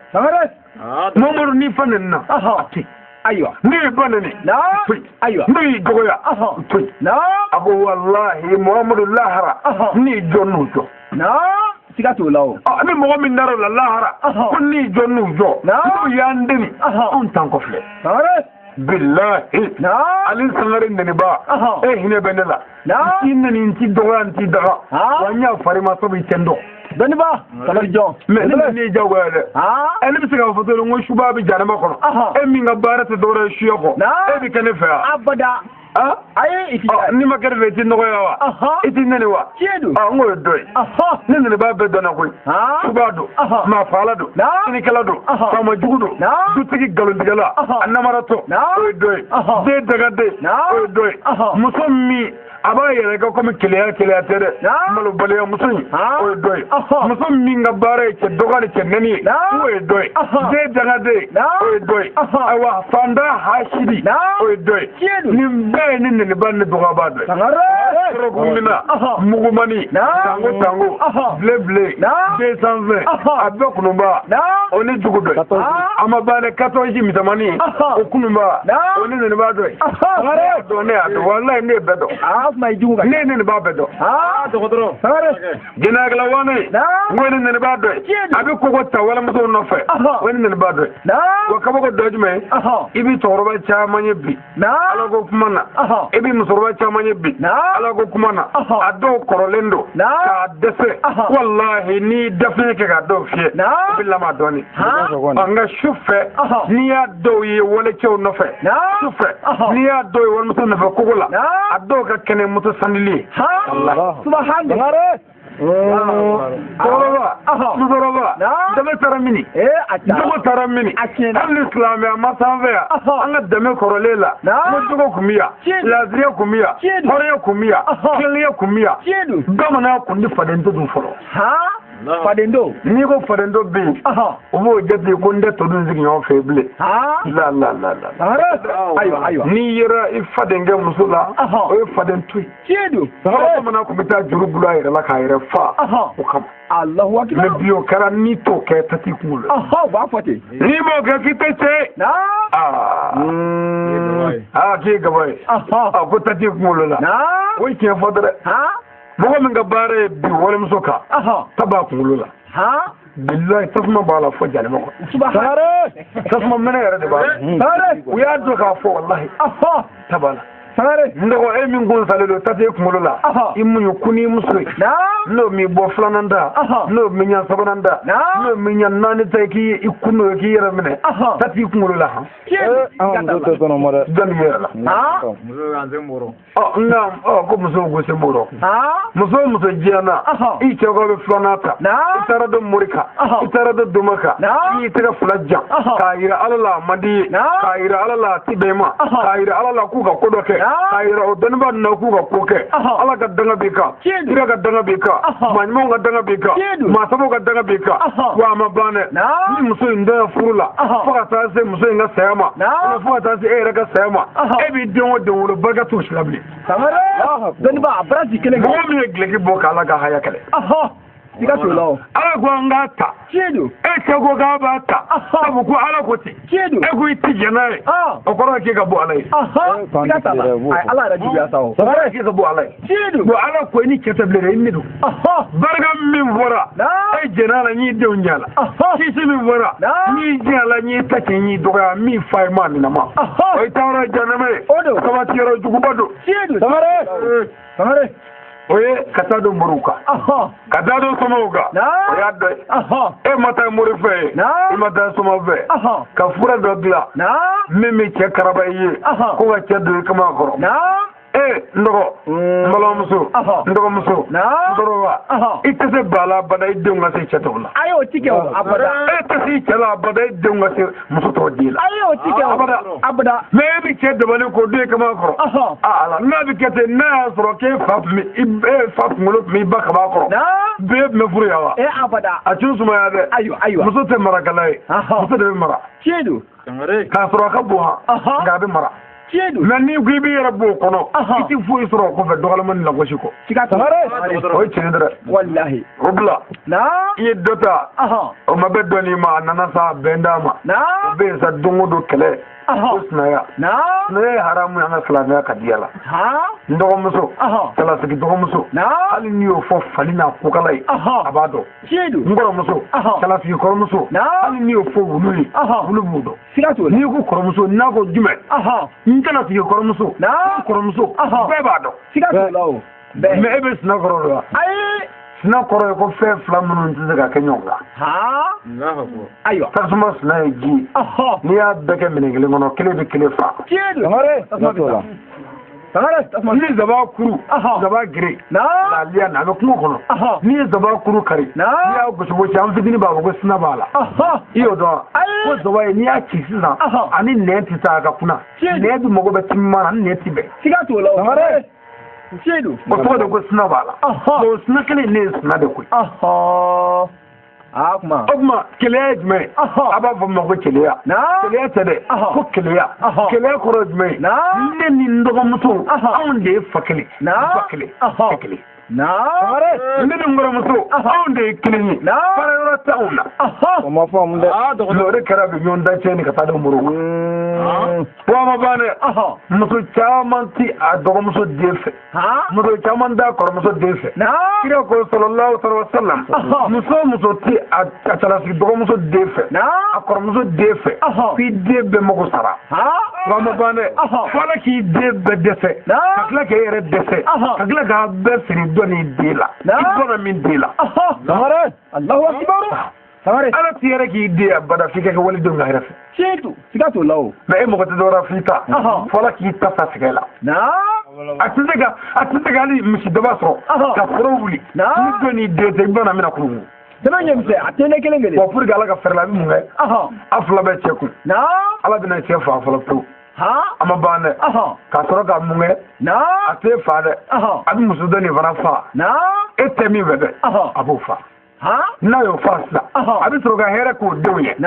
Mamadu n'i fa nɛni na, a to yen. Ayiwa. Ne ye ba nɛni, a to yen. Ayiwa. Ne y'i dɔgɔya, a to yen. A ko walahi Muhamadu lahara, ne y'i jɔ n'u jɔ. Siga t'o la o. Ni mɔgɔ min dar'o la lahara, ko ne y'i jɔ n'u jɔ, n'u y'an deli, anw t'an kɔfilɛ. Bilahi. Ali Sangare nɛniba, e hinɛ bɛ ne la. N t'i nɛni, n t'i dɔgɔya, n t'i daga. Wa n y'a fari ma sabu i tɛ n dɔn. Dɔnniba, sabali jɔn. Mais ne ye jagoya dɛ. Ne bɛ se k'a fɔ dɔrɔn ko suba bɛ jahanama kɔnɔ. E min ka baara tɛ dɔwɛrɛ ye suya kɔ. E bɛ kɛ ne fɛ yan. Abada. Ayi, i ti. N'i ma kɛ ne fɛ, i ti nɔgɔya wa? I ti nɛni wa? Tiɲɛ don. N k'o ye dɔ ye. Ne nɛnibaa bɛɛ dɔnna koyi. Suba don. Maafaala don. Sinikɛla don. Faama jugu don. Dutigi nkalontigɛla. A namaratɔ. O ye dɔ ye. Den dagaden. O ye dɔ ye. Muso min a b'a yɛrɛ kɛ komi keleya keleya tɛ dɛ. Malobaliya muso in, o ye dɔ ye. Muso min ka baara ye cɛ dɔgɔ ni cɛ nɛni ye, o ye dɔ ye. Den dangaden, o ye dɔ ye. Ayiwa, fantan hasidi, o ye dɔ ye. Nin bɛɛ ye ne nɛniba ni dɔgɔba dɔ ye. Sɔrɔkumina, mugumani, tango tango, bile bile, 220, a bɛɛ kununba, o ni jugu dɔ ye. A ma ban dɛ, 14 misɛnmanin, o kununba, o ni nɛniba dɔ ye. Ne y'a dɔn, walayi ne ye bɛɛ dɔn. Ne ne b'a bɛɛ dɔn. Jɛnɛkɛla wane, n ko ne nɛniba dɔ ye. A bɛ koko ta walimusow nɔfɛ, o ye ne nɛniba dɔ ye. Wa kabako dɔ ye jumɛn ye? I bɛ cɛkɔrɔba caman ye bi, Ala ko kuma na. I bɛ musokɔrɔba caman ye bi, Ala ko kuma na. A dɔw kɔrɔlen don k'a dɛsɛ. Walahi n'i dafiɲɛ kɛ k'a dɔw fiyɛ, i bɛ lama dɔɔnin. Nka su fɛ, n'i y'a dɔw ye walicɛw nɔfɛ, su fɛ, n'i y'a dɔw ye walimuso nɔfɛ kogo la, a dɔw ka kɛnɛ moto sandili ye. Subahana. Cɛkɔrɔba, musokɔrɔba, dɛmɛ taara mini, jogo taara mini. Hali ni silamɛya ma sanfɛ yan, an ka dɛmɛ kɔrɔlen la, n ko jogo kun bɛ yan, laadiriya kun bɛ yan, hɔrɔnya kun bɛ yan, tilennenya kun bɛ yan. Bamananya kun tɛ faden to dun fɔlɔ. Faden to. N'i ko faden to bɛ yen, u b'o jate ko n tɛ to dun sigi ɲɔgɔn fɛ bilen. La la la la. Ayiwa ayiwa. N'i yera i fadenkɛ muso la, o ye faden to ye. Tiɲɛ don. Bamanan kun bɛ taa juru bila a yɛrɛ la k'a yɛrɛ fa. O kama. Alahu akibaru. Mais bi o kɛra n'i t'o kɛ ta t'i kunkolo. U b'a fɔ ten. N'i m'o kɛ k'i tɛ cɛ ye. Aa k'i ye gaba ye. A ko ta t'i kunkolo la. O ye tiɲɛ fɔ dɛ. Mɔgɔ min ka baara ye bi walimuso kan, ta b'a kunkolo la. Bilahi tasuma b'a la fo jahanama kɔnɔ. Tasuma mɛnɛ yɛrɛ de b'a la. U y'a dɔn k'a fɔ walahi. Ta b'a la. N dɔgɔ e min kun salen don ta t'e kunkolo la, i muɲu kun n'i muso ye. N'o m'i bɔ filanan da, n'o m'i ɲa sabanan da, n'o m'i ɲa naani ta k'i i kun n'o ye k'i yɛrɛ minɛ, ta t'i kunkolo la han. Jɔn b'i yɛrɛ la. Nka ko musow ko sen b'o rɔ. Muso o muso diɲɛ i cɛ ko bɛ filanan ta, i taara don mori kan, i taara don doma kan, i y'i tɛgɛ fila jan k'a yira Ala la a man di ye, k'a yira Ala la a ti bɛn i ma, k'a yira Ala la k'u ka ko dɔ kɛ, k'a yira o dɔnnibaa ninnu na k'u ka ko kɛ. Ala ka danga b'i kan, kira ka danga b'i kan, maa ɲumanw ka danga b'i kan, maa sabaw ka danga b'i kan. Wa a ma ban dɛ. Ni muso in dɔnya furu la fo ka taa se muso in ka saya ma, fo ka taa se e yɛrɛ ka saya ma, e b'i den o den wolo barika t'o si la bilen. Dɔnniba a bara ci kelen. Mɔgɔ min ye gileki bɔ k'Ala ka haya kɛlɛ. Siga t'o la o. Ala ko an k'a ta. Tiɲɛ don. E cɛ ko k'a b'a ta. Sabu ko ala ko ten. Tiɲɛ don. E ko i ti jɛn n'a ye. O kɔrɔ ye k'e ka bɔ ala ye. Siga t'a la. Ayi ala yɛrɛ juguya sa o. O kɔrɔ ye k'e ka bɔ ala ye. Tiɲɛ don. Bon ala ko i ni cɛ tɛ bilen dɛ i ni don. Barika min fɔra. E jɛn'a la n y'i denw jɛ a la. Kisi min fɔra. N y'i jɛ a la n y'i ta cɛ n y'i dɔgɔya min fa ye maa minɛ ma. O ye taayɔrɔ ye jahanama ye. O don. Sabati yɔrɔ juguba don. Tiɲɛ don. Sangare. Sangare. O ye ka taa don moriw kan. Ka taa don somaw kan. O y'a dɔ ye. E ma taa mori fɛ ye. I ma taa soma fɛ. Ka fura dɔ dilan. Min bɛ cɛ karaba i ye. Ko ka cɛ don i kama kɔrɔ. E n dɔgɔ. N balimamuso. N dɔgɔmuso. N dɔgɔba. I tɛ se ba la abada i denw ka se cɛ tɔw la. Ayi o ti kɛ o abada. E tɛ se i cɛ la abada i denw ka se muso tɔw den la. Ayi o ti kɛ o abada. Abada. Mais e bɛ cɛ dabali k'o don i kama kɔrɔ. Aa ala n'a bɛ kɛ ten n'a y'a sɔrɔ k'e fa tun bɛ e fa kunkolo tun bɛ i ba kaba kɔrɔ. Bɛɛ tun bɛ furu yan wa. E abada. A tun sumaya dɛ. Ayiwa ayiwa. Muso tɛ marakɛla ye. Muso de bɛ mara. Tiɲɛ don. K'a sɔrɔ a ka bon han. Nka a bɛ mara. Tiɲɛ don. Mais n'i ko i b'i yɛrɛ bɔ o kɔnɔ i ti foyi sɔrɔ o kɔfɛ dɔgɔlama ni lagosi kɔ. Siga t'o la. O ye tiɲɛ dɛ. Walahi. O bila. I ye dɔ ta. O ma bɛn dɔɔnin ma a nana sa bɛn d'a ma. O bɛ yen sa don o don kɛlɛ. Ko sinaya. Sinaya ye haramu ye an ka silamɛya ka diya la. N dɔgɔmuso. Cɛlasigi dɔgɔmuso. Hali n'i y'o fɔ fali n'a kokala ye. A b'a dɔn. Tiɲɛ don. N kɔrɔmuso. Cɛlasigi kɔrɔmuso. Hali n'i y'o fɔ wulu ye. Wulu b'o dɔn. Siga t'o la. N'i ko kɔrɔmuso n'a ko jumɛn. N cɛlasigi kɔrɔmuso. N kɔrɔmuso. Bɛɛ b'a dɔn. Siga t'o la o. Mais e bɛ sina kɔrɔ dɔn wa? Ayi. Sina kɔrɔ ye ko fɛn fila minnu tɛ se ka kɛ ɲɔgɔn kan. Ayiwa. Tasuma sina ye ji ye. N'i y'a bɛɛ kɛ minɛn kelen kɔnɔ kelen bɛ kelen fa. Tiɲɛ don. Sangare. Tasuma bɛ taa. Sangare tasuma. Ni zaba kuru. Zaba gere. Laliya na a bɛ kungo kɔnɔ. N'i ye zaba kuru kari. N'i y'a gosi gosi an fitinin b'a fɔ ko sina b'a la. I y'o dɔn wa? Ko zaba ye n'i y'a ci sisan. Ani nɛn tɛ taa a ka kunna. Nɛn bɛ mago bɛ timima na ni nɛn tɛ bɛn. Siga t'o la o. Sangare. Tiɲɛ don. O tɔgɔ de ko sina b'a la. O sina kelen ne ye sina de koyi. Aa kuma. O kuma keleya ye jumɛn ye? A b'a fɔ min ma ko keleya. Keleya tɛ dɛ. Ko keleya. Keleya kɔrɔ ye jumɛn ye? Ne ni n dɔgɔmuso anw de ye fa kelen. Ba kelen. Cɛ kelen. Ne ni n kɔrɔmuso anw de ye kelen ye. Baara yɔrɔ tɛ anw na. O ma faamu dɛ. Mais o de kɛra bi ɲɔgɔn da cɛ ni ka taa di moriw kan. Wa ma ban dɛ. Muso caman ti a dɔgɔmuso den fɛ. Muso caman t'a kɔrɔmuso den fɛ. Kira ko sallallahu alaihi wa sallam. Muso o muso ti a cɛlasigi dɔgɔmuso den fɛ. A kɔrɔmuso den fɛ. F'i den bɛɛ mago sara. Wa ma ban dɛ. Fo ala k'i den bɛɛ dɛsɛ. Ka tila k'e yɛrɛ dɛsɛ. Ka tila k'a bɛɛ siri dɔ ni den la. I dɔnna min den la. Sangare. Allahu akbar. Sangare. Ala t'i yɛrɛ k'i den abada f'i ka kɛ walidenw ka hɛrɛ fɛ. Tiɲɛ don. Siga t'o la o. Mais e mɔgɔ tɛ dɔwɛrɛ f'i ta. Fo ala k'i ta sa sɛgɛ la. A tɛ se ka hali misidaba sɔrɔ. Ka foro wuli. Ni dɔ n'i den tɛ i bɛna mina kurun. Tɛmɛ ɲɛmisɛn a tɛ ne kelen kelen. Wa pour que ala ka fɛɛrɛ la a bɛ mun kɛ? A fila bɛɛ cɛ kun. Ala bɛna cɛ fa fɔlɔ pewu. A ma ban dɛ. Ka sɔrɔ ka mun kɛ? A t'e fa dɛ. A bɛ muso dɔ nin fana fa. E tɛ min fɛ dɛ. A b'o fa. N'a y'o fa sisan. A bɛ sɔrɔ ka hɛrɛ k'o denw ye. E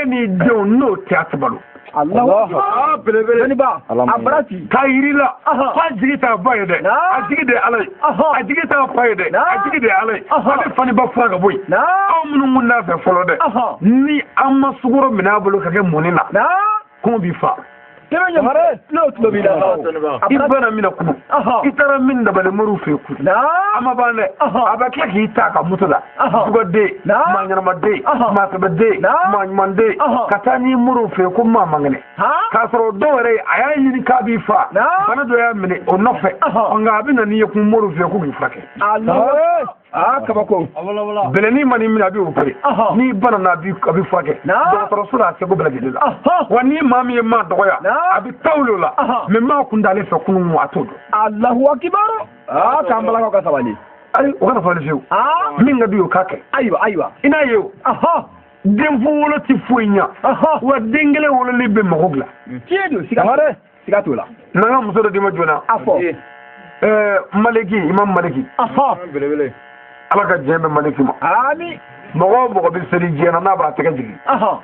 n'i denw n'o tɛ a tɛ balo. Allahu akbar. Belebele. Dɔnniba. A bara ci. K'a yir'i la. K'a jigi t'a ba ye dɛ. A jigi de ye ala ye. A jigi t'a fa ye dɛ. A jigi de ye ala ye. A bɛ fa ni ba fura ka bɔ yen. Anw minnu kun n'a fɛ fɔlɔ dɛ. Ni an ma sukaro minɛ a bolo ka kɛ mɔni na. Kɔngɔ b'i fa. Tɛmɛ ɲɛmisɛn n'o tulo b'i la. I bana min na kunu. I taara min dabali moriw fɛ yen kunu. A ma ban dɛ. A bɛ tila k'i ta a ka moto la. Dugɔden. Maa ɲɛnamaden. Maa sɛbɛden. Maa ɲumanden. Ka taa n'i moriw fɛ yen ko maa man kɛnɛ. K'a sɔrɔ dɔw yɛrɛ a y'a ɲini k'a b'i fa. Bana dɔ y'a minɛ o nɔfɛ. Nka a bɛ na n'i ye kun moriw fɛ yen ko k'i furakɛ. Aa kabako. Bɛlɛnin man'i minɛ a b'i opéré. N'i banana a b'i furakɛ. Dɔgɔtɔrɔso la a seko bɛɛ lajɛlen la. Wa ni maa min ye maa dɔgɔya. A bɛ taa o la. Mais maa kun t'ale fɛ kunun a t'o dɔn. Allahu akbar. Aa k'an balakaw ka sabali. Ayi o kana sabali fiyewu. Min ka d'u ye o k'a kɛ. Ayiwa ayiwa. I n'a ye o. Den fu wolo ti foyi ɲa. Wa den kelen wololi bɛ mago dilan. Tiɲɛ don siga. Siga t'o la. N'an ka muso dɔ d'i ma joona. A fɔ. Maliki Imam Maliki. Belebele. Ala ka diɲɛ bɛ Maliki ma. Ami. Mɔgɔ o mɔgɔ bɛ seli diɲɛ na n'a b'a tɛgɛ jigin.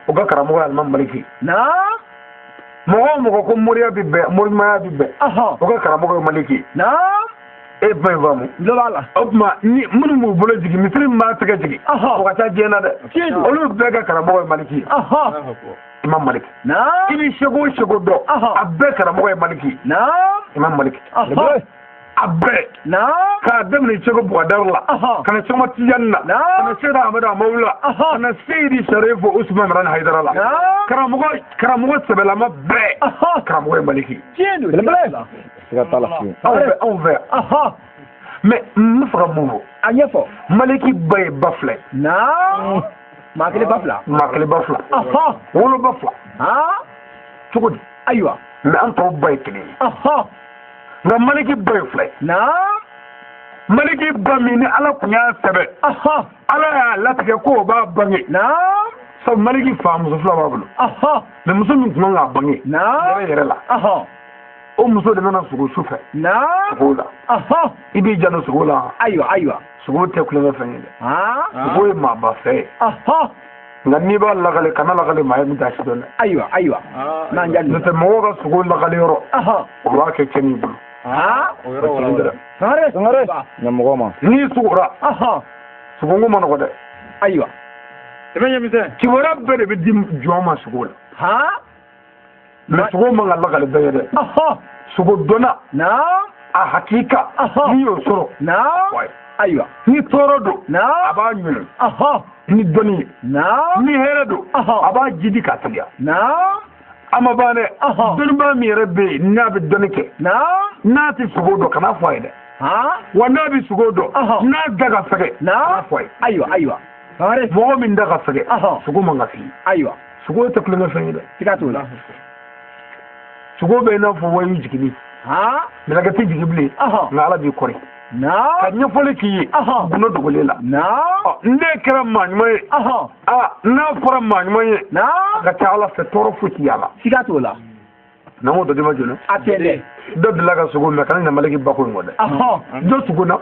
O ka karamɔgɔ ye Alimami Maliki. Mɔgɔ o mɔgɔ ko moriya bɛ bɛn moriɲumanya bɛ bɛn. O ka karamɔgɔ ye Maliki. E ba in faamu. N tulo b'a la. O tuma ni minnu b'u bolo jigin, misiri min b'a tɛgɛ jigin, o ka ca diɲɛ na dɛ. Olu bɛɛ ka karamɔgɔ ye Maliki ye. Imam Maliki. I bɛ seko o seko dɔn, a bɛɛ karamɔgɔ ye Maliki ye. Imam Maliki. A bɛɛ. K'a daminɛ Seko Bukadari la, ka na Seko Tijani la, ka na Seyidi Amadu Amawu la, ka na Seyidi Sarifu Usman Marani Hayidara la. Karamɔgɔ sɛbɛlama bɛɛ karamɔgɔ ye Maliki ye. Tiɲɛ don. Belebele. Siga t'a la. Anw fɛ yan. Mais n bɛ fɛ ka mun fɔ? A ɲɛfɔ. Maliki ba ye ba fila ye. Maa kelen ba fila. Maa kelen ba fila. Wolo ba fila. Cogo di? Ayiwa. Mais an tɔw ba ye kelen ye. Nka Maliki ba ye fila ye. Maliki ba min ni Ala tun y'a sɛbɛn. Ala y'a latigɛ ko o b'a bange. Sabu Maliki fa muso fila b'a bolo. Mais muso min tun kan k'a bange. Yɛrɛ yɛrɛ la. O muso de nana sogo su fɛ. Sogo la. I b'i janto sogo la. Ayiwa ayiwa. Sogo tɛ kulonkɛ fɛn ye dɛ. Sogo ye maaba fɛn ye. Nka n'i b'a lakale, kana lakale maa ye min t'a si dɔn dɛ. Ayiwa ayiwa. N'an jaabi. N'o tɛ mɔgɔw ka sogo lakale yɔrɔ. O b'a kɛ cɛnni bolo. O yɔrɔ wala. Sangare. Sangare. Ɲɛmɔgɔ ma. N'i sugora. Sogo ko ma nɔgɔ dɛ. Ayiwa. Kibaruya bɛɛ de bɛ di jɔn ma sogo la. Mais sogo man ka lakale bɛɛ ye dɛ. Sogo dɔnna. A hakika. N'i y'o sɔrɔ. Ayiwa. Ni tɔɔrɔ don. A b'a ɲini. Ni dɔnni ye. Ni hɛrɛ don. A b'a jidi k'a teliya. A ma ban dɛ. Dɔnnibaa min yɛrɛ bɛ yen n'a bɛ dɔnni kɛ. N'a tɛ sogo dɔn, kana fɔ a ye dɛ. Wa n'a bɛ sogo dɔn, n'a da ka fɛgɛ, kana fɔ a ye. Ayiwa ayiwa. Mɔgɔ min da ka fɛgɛ, sogo man ka f'i ye. Ayiwa. Sogo tɛ kulonkɛ fɛn ye dɛ. Siga t'o la. Sogo bɛ i n'a fɔ wayu jiginni. Mɛlɛkɛ tɛ jigin bilen. Nka Ala b'i kɔri. Ka ɲɛfɔli k'i ye. Gundo dogolen la. Ne kɛra maa ɲuman ye. N'a fɔra maa ɲuman ye. A ka ca Ala fɛ tɔɔrɔ foyi t'i y'a la. Siga t'o la. N'an ko dɔ di ma joli. A tɛ dɛ. Dɔ delila ka sogo mɛ, kana ɲamaleki bako in kɔ dɛ. Dɔ sogo na.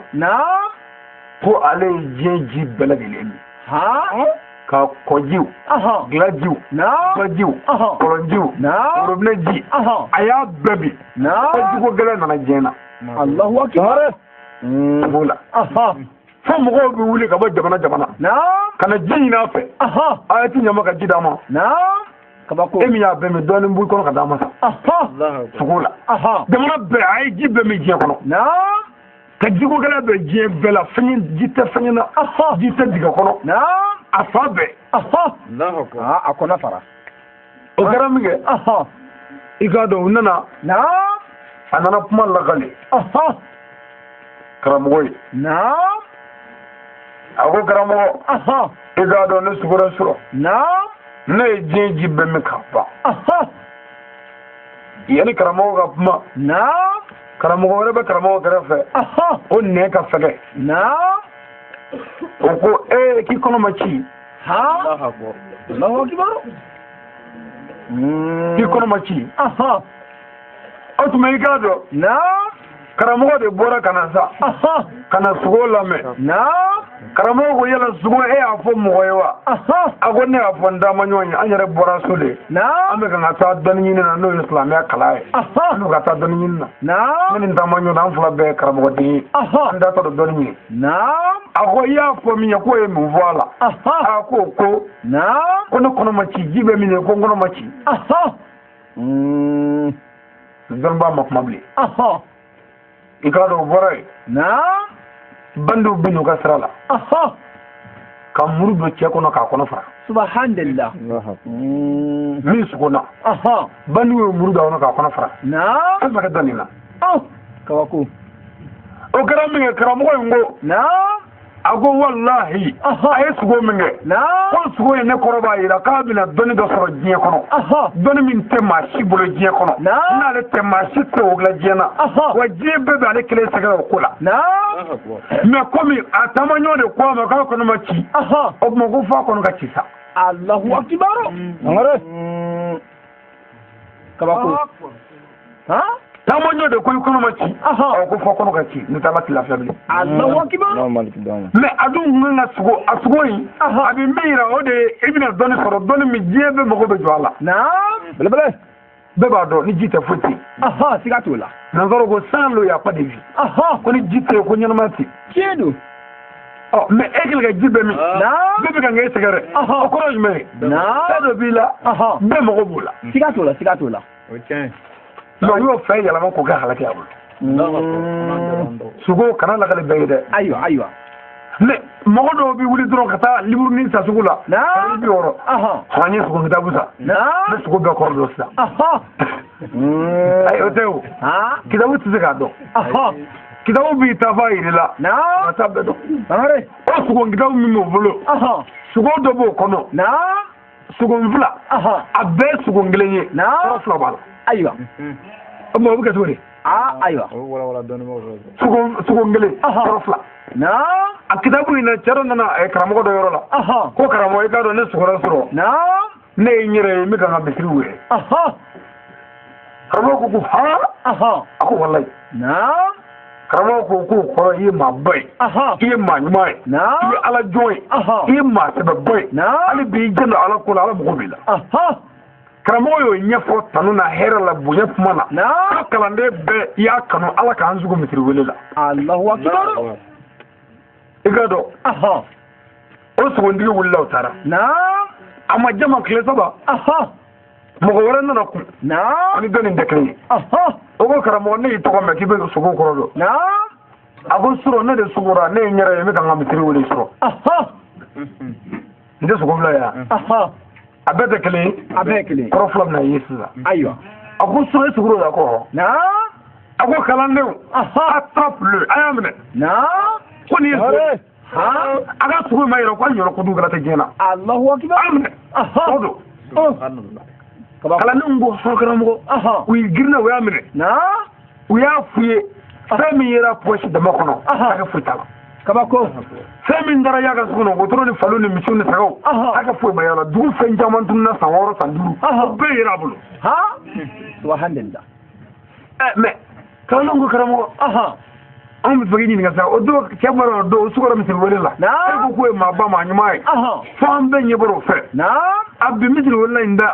Ko ale ye diɲɛ ji bɛɛ lajɛlen min. Ka kɔjiw, gilajiw, bajiw, kɔlɔnjiw, worobinɛ ji, a y'a bɛɛ min. Ko jiko gɛlɛn nana diɲɛ na. Alahu akibar. Sogo la. Fo mɔgɔw bɛ wuli ka bɔ jamana jamana. Ka na ji ɲini a fɛ. A ye ti ɲama ka ji d'a ma. Kabako. E min y'a bɛɛ min, dɔɔnin b'i kɔnɔ ka d'a ma sa. Sogo la. Jamana bɛɛ a ye ji bɛɛ min diɲɛ kɔnɔ. Ka jiko gɛlɛn bɛ diɲɛ bɛɛ la, fɛn ji tɛ fɛn na, ji tɛ dingɛ kɔnɔ. A fa bɛɛ. A kɔnɔ fara. O kɛra min kɛ. I k'a dɔn u nana. A nana kuma lakale. Karamɔgɔ ye. A ko karamɔgɔ. I k'a dɔn ne sugora sɔrɔ. Ne ye diɲɛ ji bɛɛ min ka ban. Yanni karamɔgɔ ka kuma. Karamɔgɔ wɛrɛ bɛ karamɔgɔ kɛrɛfɛ. O nɛn ka fɛgɛ. O ko ee k'i kɔnɔ ma ci. K'i kɔnɔ ma ci. O tuma i k'a dɔn. Karamɔgɔ de bɔra ka na sa. Ka na sogo lamɛn. Karamɔgɔ ko yala sogo e y'a fɔ mɔgɔ ye wa? A ko ne y'a fɔ n taama ɲɔgɔn ye, an yɛrɛ bɔra so de. An bɛ kan ka taa dɔnni ɲini na n'o ye silamɛya kalan ye. An bɛ ka taa dɔnni ɲini na. Ne ni n taama ɲɔgɔn an fila bɛɛ ye karamɔgɔden ye. An da tɔ don dɔnni ɲini. A ko i y'a fɔ min ye k'o ye mun fɔ a la? A ko ko ne kɔnɔ ma ci, ji bɛ min ye ko n kɔnɔ ma ci. Dɔnnibaa ma kuma bilen. I k'a dɔn o bɔra yen. Bandiw bɛ n'u ka sira la. Ka muru don cɛ kɔnɔ k'a kɔnɔ fara. Subhanallah. Min sogona. Bandiw ye muru don a kɔnɔ k'a kɔnɔ fara. Fɛn fɛn kɛ dɔnni na. Kabako. O kɛra min kɛ karamɔgɔ in ko. A ko walahi. A ye sogo min kɛ. Ko sogo in ne kɔrɔ b'a jira k'a bɛna dɔnni dɔ sɔrɔ diɲɛ kɔnɔ. Dɔnni min tɛ maa si bolo diɲɛ kɔnɔ. N'ale tɛ maa si tɛ o dilan diɲɛ na. Wa diɲɛ bɛɛ bɛ ale kelen sɛgɛrɛ o ko la. Mais komi a taama ɲɔgɔn de ko a ma k'a kɔnɔ ma ci. O tuma ko f'a kɔnɔ ka ci sa. Allahu akibar. Kabako. Taama ɲɔgɔn de ko i kɔnɔ ma ci. A ko fɔ kɔnɔ ka ci, n'o tɛ Ala tɛ lafiya bilen. Allahu akibar. Mais a dun kun kan ka sogo, a sogo in, a bɛ min yira o de ye i bɛna dɔnni sɔrɔ, dɔnni min diɲɛ bɛɛ mago bɛ jɔ a la. Belebele. Bɛɛ b'a dɔn ni ji tɛ foyi tɛ yen. Siga t'o la. Nanzaraw ko sans l'eau y a pas de vie. Ko ni ji tɛ yen ko ɲɛnamaya tɛ yen. Tiɲɛ don. Ɔ mais e kɛlen ka ji bɛɛ min. Bɛɛ bɛ kan k'e sɛgɛrɛ. O kɔrɔ ye jumɛn ye? Fɛn dɔ b'i la. Bɛɛ mago b'o la. Siga t'o la, siga t'o la. O tiɲɛ. Mais u y'o fɛn yɛlɛma k'o kɛ halaki a bolo. Sogo kana lakale bɛɛ ye dɛ. Ayiwa ayiwa. Mais mɔgɔ dɔw bɛ wuli dɔrɔn ka taa liburunin san sugu la. 60. Hɔn n ye sogo kitabu san. N bɛ sogo bɛɛ kɔrɔ dɔn sisan. Ayi o tɛ o. Kitabu tɛ se k'a dɔn. Kitabu b'i ta f'a yir'i la. A t'a bɛɛ dɔn. O sogo kitabu min b'o bolo. Sogo dɔ b'o kɔnɔ. Sogo fila. A bɛɛ ye sogo kelen ye. Kɔrɔ fila b'a la. Ayiwa. O tuma o bɛ kɛ cogo di? Ayiwa. Sogo kelen kɔrɔ fila. A kitabu in na cɛ dɔ nana karamɔgɔ dɔ yɔrɔ la. Ko karamɔgɔ i k'a dɔn ne sogora sɔrɔ. Ne ye n yɛrɛ ye n bɛ ka n ka misiri wele. Karamɔgɔ ko ko han. A ko walayi. Karamɔgɔ ko k'o kɔrɔ i ye maaba ye. I ye maa ɲuman ye. I ye ala jɔn ye. I ye maa sɛbɛba ye. Hali bi i jɛn don ala ko la ala mago b'i la. Karamɔgɔ y'o ɲɛfɔ tanu na hɛrɛ la bonya kuma na. Ko kalanden bɛɛ i y'a kanu ala k'an sugo misiri wele la. Alahu akibaru. I ka dɔn. O sogontigi wulila o taara. A ma jama tile saba. Mɔgɔ wɛrɛ nana kun. Ani dɔ nin tɛ kelen ye. O ko karamɔgɔ ne y'i tɔgɔ mɛn k'i bɛ sogo kɔrɔ dɔn. A ko surɔ ne de sogora ne ye n yɛrɛ ye n bɛ ka n ka misiri wele sɔrɔ. N tɛ sogo bila yan. A bɛɛ tɛ kelen ye. A bɛɛ ye kelen ye. Kɔrɔ fila bɛna ye sisan. Ayiwa. A ko surɔ e sogoro la kɔ. A ko kalandenw. Attrape-le a y'a minɛ. Ko nin ye sogo. A ka sogo in ma yɛrɛ ko a ɲɔrɔ kojugu kɛra tɛ diɲɛ na. Alahu akibaru. A y'a minɛ. O don. Kalandenw ko hɔn karamɔgɔ. U y'i girinna u y'a minɛ. U y'a f'u ye fɛn min yera pɔsi dama kɔnɔ. Hakɛ foyi t'a la. Kabako. Fɛn min taara y'a ka sugu kɔnɔ wotoro ni faliw ni misiw ni sagaw. Hakɛ foyi ma y'a la dugu fɛn caman tununna san 6 san 5. O bɛɛ yera a bolo. Subhanallah. Mais kalandenw ko karamɔgɔ. Anw bɛ fɛ k'i ɲininka sisan o don cɛ bɔra o don o sukɔrɔ misiri wele la. E ko k'o ye maaba maa ɲuman ye. Fo an bɛɛ ɲɛ bɔra o fɛ. A bi misiri wele in da.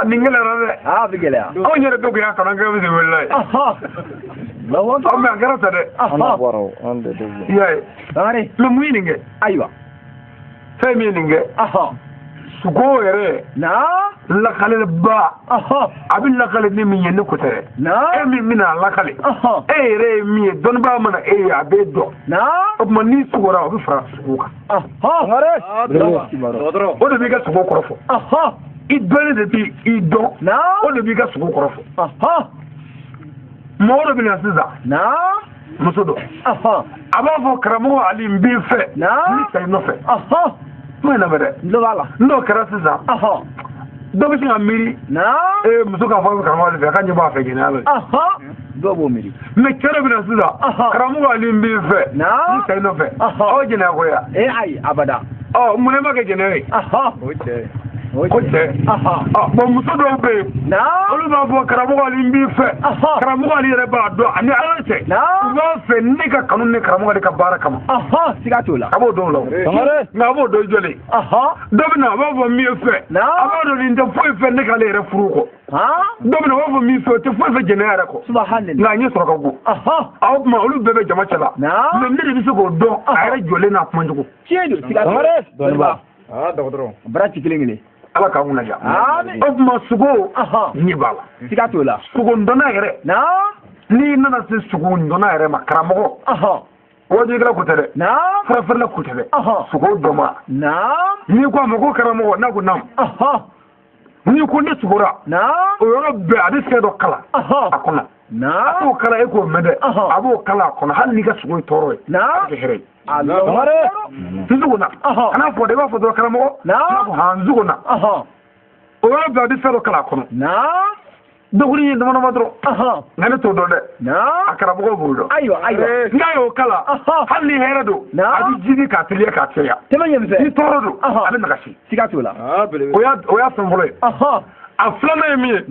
Nin gɛlɛyara dɛ. A bɛ gɛlɛya. Anw yɛrɛ dɔw y'a kanu an kɛ misiri wele ye. Ɔ mais a kɛra ten dɛ. I y'a ye. Mais mun ye nin kɛ? Ayiwa. Fɛn min ye nin kɛ. Sogo yɛrɛ. Lakaleba. A bɛ lakale ni min ye ne ko tɛ dɛ. E min bɛna a lakale. E yɛrɛ ye min ye dɔnnibaa mana e ye a b'e dɔn. O tuma n'i sogora o bɛ fara sogo kan. O de b'i ka sogo kɔrɔ fɔ. I dɔnni de b'i dɔn. O de b'i ka sogo kɔrɔ fɔ. Mɔgɔ dɔ bɛ na sisan. Muso dɔ. A b'a fɔ karamɔgɔ Ali n b'i fɛ. N bɛ sa i nɔfɛ. Kuma in lamɛn dɛ. N'o kɛra sisan. Dɔ bɛ se ka miiri. Muso k'a fɔ a bɛ karamɔgɔ Ali fɛ a ka ɲɛ bɔ a fɛ jɛnɛya la. Dɔw b'o miiri. Mais cɛ dɔ bɛ na sisan. Karamɔgɔ Ali n b'i fɛ. N bɛ sa i nɔfɛ. Aw jɛnɛya ko ya. Ayi abada. Ɔ mun ne ma kɛ jɛnɛya ye? O cɛ. Ko cɛ. Bon muso dɔw bɛ yen. Olu b'a fɔ karamɔgɔ Ali n b'i fɛ. Karamɔgɔ Ali yɛrɛ b'a dɔn ani ala cɛ. U b'a fɛ ne ka kanu ni karamɔgɔ Ali ka baara kama. Siga t'o la. A b'o dɔn o la. Nka a b'o dɔn jɔlen. Dɔ bɛ na a b'a fɔ min ye fɛ. A b'a dɔn nin tɛ foyi fɛ ne k'ale yɛrɛ furu kɔ. Dɔ bɛ na a b'a fɔ min fɛ o tɛ foyi fɛ jɛnɛya yɛrɛ kɔ. Nka a ɲɛ sɔrɔ ka go. O tuma olu bɛɛ bɛ jama cɛ la. Mais ne de bɛ se k'o dɔn a yɛrɛ jɔlen n'a kumacogo. Tiɲɛ don siga t'o la. Bara ci kelen kelen. Ala k'an kunna diya. O tuma sogo ɲɛ b'a la. Siga t'o la. Sogo ndɔnna yɛrɛ. N'i nana se sogo ndɔnna yɛrɛ ma karamɔgɔ. Wajibikɛla ko tɛ dɛ. Furafeerela ko tɛ dɛ. Sogo dɔnma. N'i ko a ma ko karamɔgɔ n'a ko naamu. N'i ko ne sogora. O yɔrɔ bɛɛ a bɛ fɛn dɔ kala a kɔnɔ. A t'o kala e k'o mɛn dɛ. A b'o kala a kɔnɔ hali n'i ka sogo ye tɔɔrɔ ye. A bɛ kɛ hɛrɛ ye. N sogo na. Kana fɔ dɛ i b'a fɔ dɔrɔn karamɔgɔ. N'a ko han n sogo na. O yɔrɔ bɛɛ a bɛ fɛn dɔ kala a kɔnɔ. Dɔgɔnin ye dama dama dɔrɔn. Nka ne t'o dɔn dɛ. A karamɔgɔ b'o dɔn. Ayiwa ayiwa. N'a y'o kala. Hali ni hɛrɛ don. A bɛ jidi k'a teliya k'a caya. Tɛmɛ ɲɛ fɛ. Ni tɔɔrɔ don. A bɛ nagasi. Siga t'o la. O y'a fɛn fɔlɔ ye. A filanan ye min ye.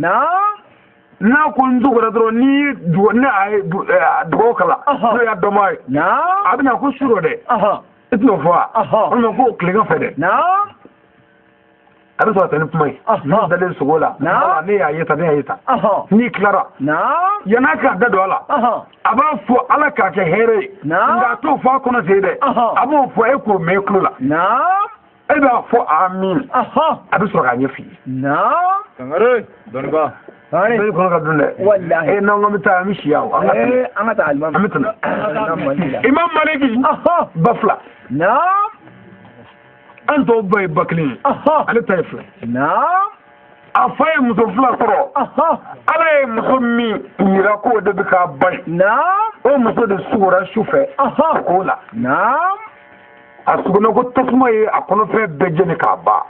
N'a ko n sogora dɔrɔn ni ne a ye dugawu kala. N'o y'a dɔnbaa ye. A bɛ na ko su dɔ dɛ. I tɛn'o fɔ wa? Walima ko tilegan fɛ dɛ. A bɛ sɔrɔ ka taa ni kuma ye. Ne dalen sogo la. Ne y'a ye tan, ne y'a ye tan. N'i tilara. Yan'a k'a da don a la. A b'a fɔ Ala k'a kɛ hɛrɛ ye. Nka a t'o fɔ a kɔnɔ ten dɛ. A b'o fɔ e k'o mɛn i tulo la. E b'a fɔ amin. A bɛ sɔrɔ k'a ɲɛf'i ye. Sangare, dɔnniba. Dɔnni kɔnɔ ka dun dɛ. Walahi. Ee n'an ko an bɛ taa an bɛ si yan o. An ka tɛmɛ. An ka taa alimami. An bɛ tɛmɛ. Imam Maliki. Ba fila. An tɔw ba ye ba kelen ye. Ale ta ye fila ye. A fa ye muso fila sɔrɔ. Ala ye muso min yira k'o de bɛ k'a ba ye. O muso de sugora su fɛ. K'o la. A sugona ko tasuma ye a kɔnɔfɛn bɛɛ jeni k'a ban.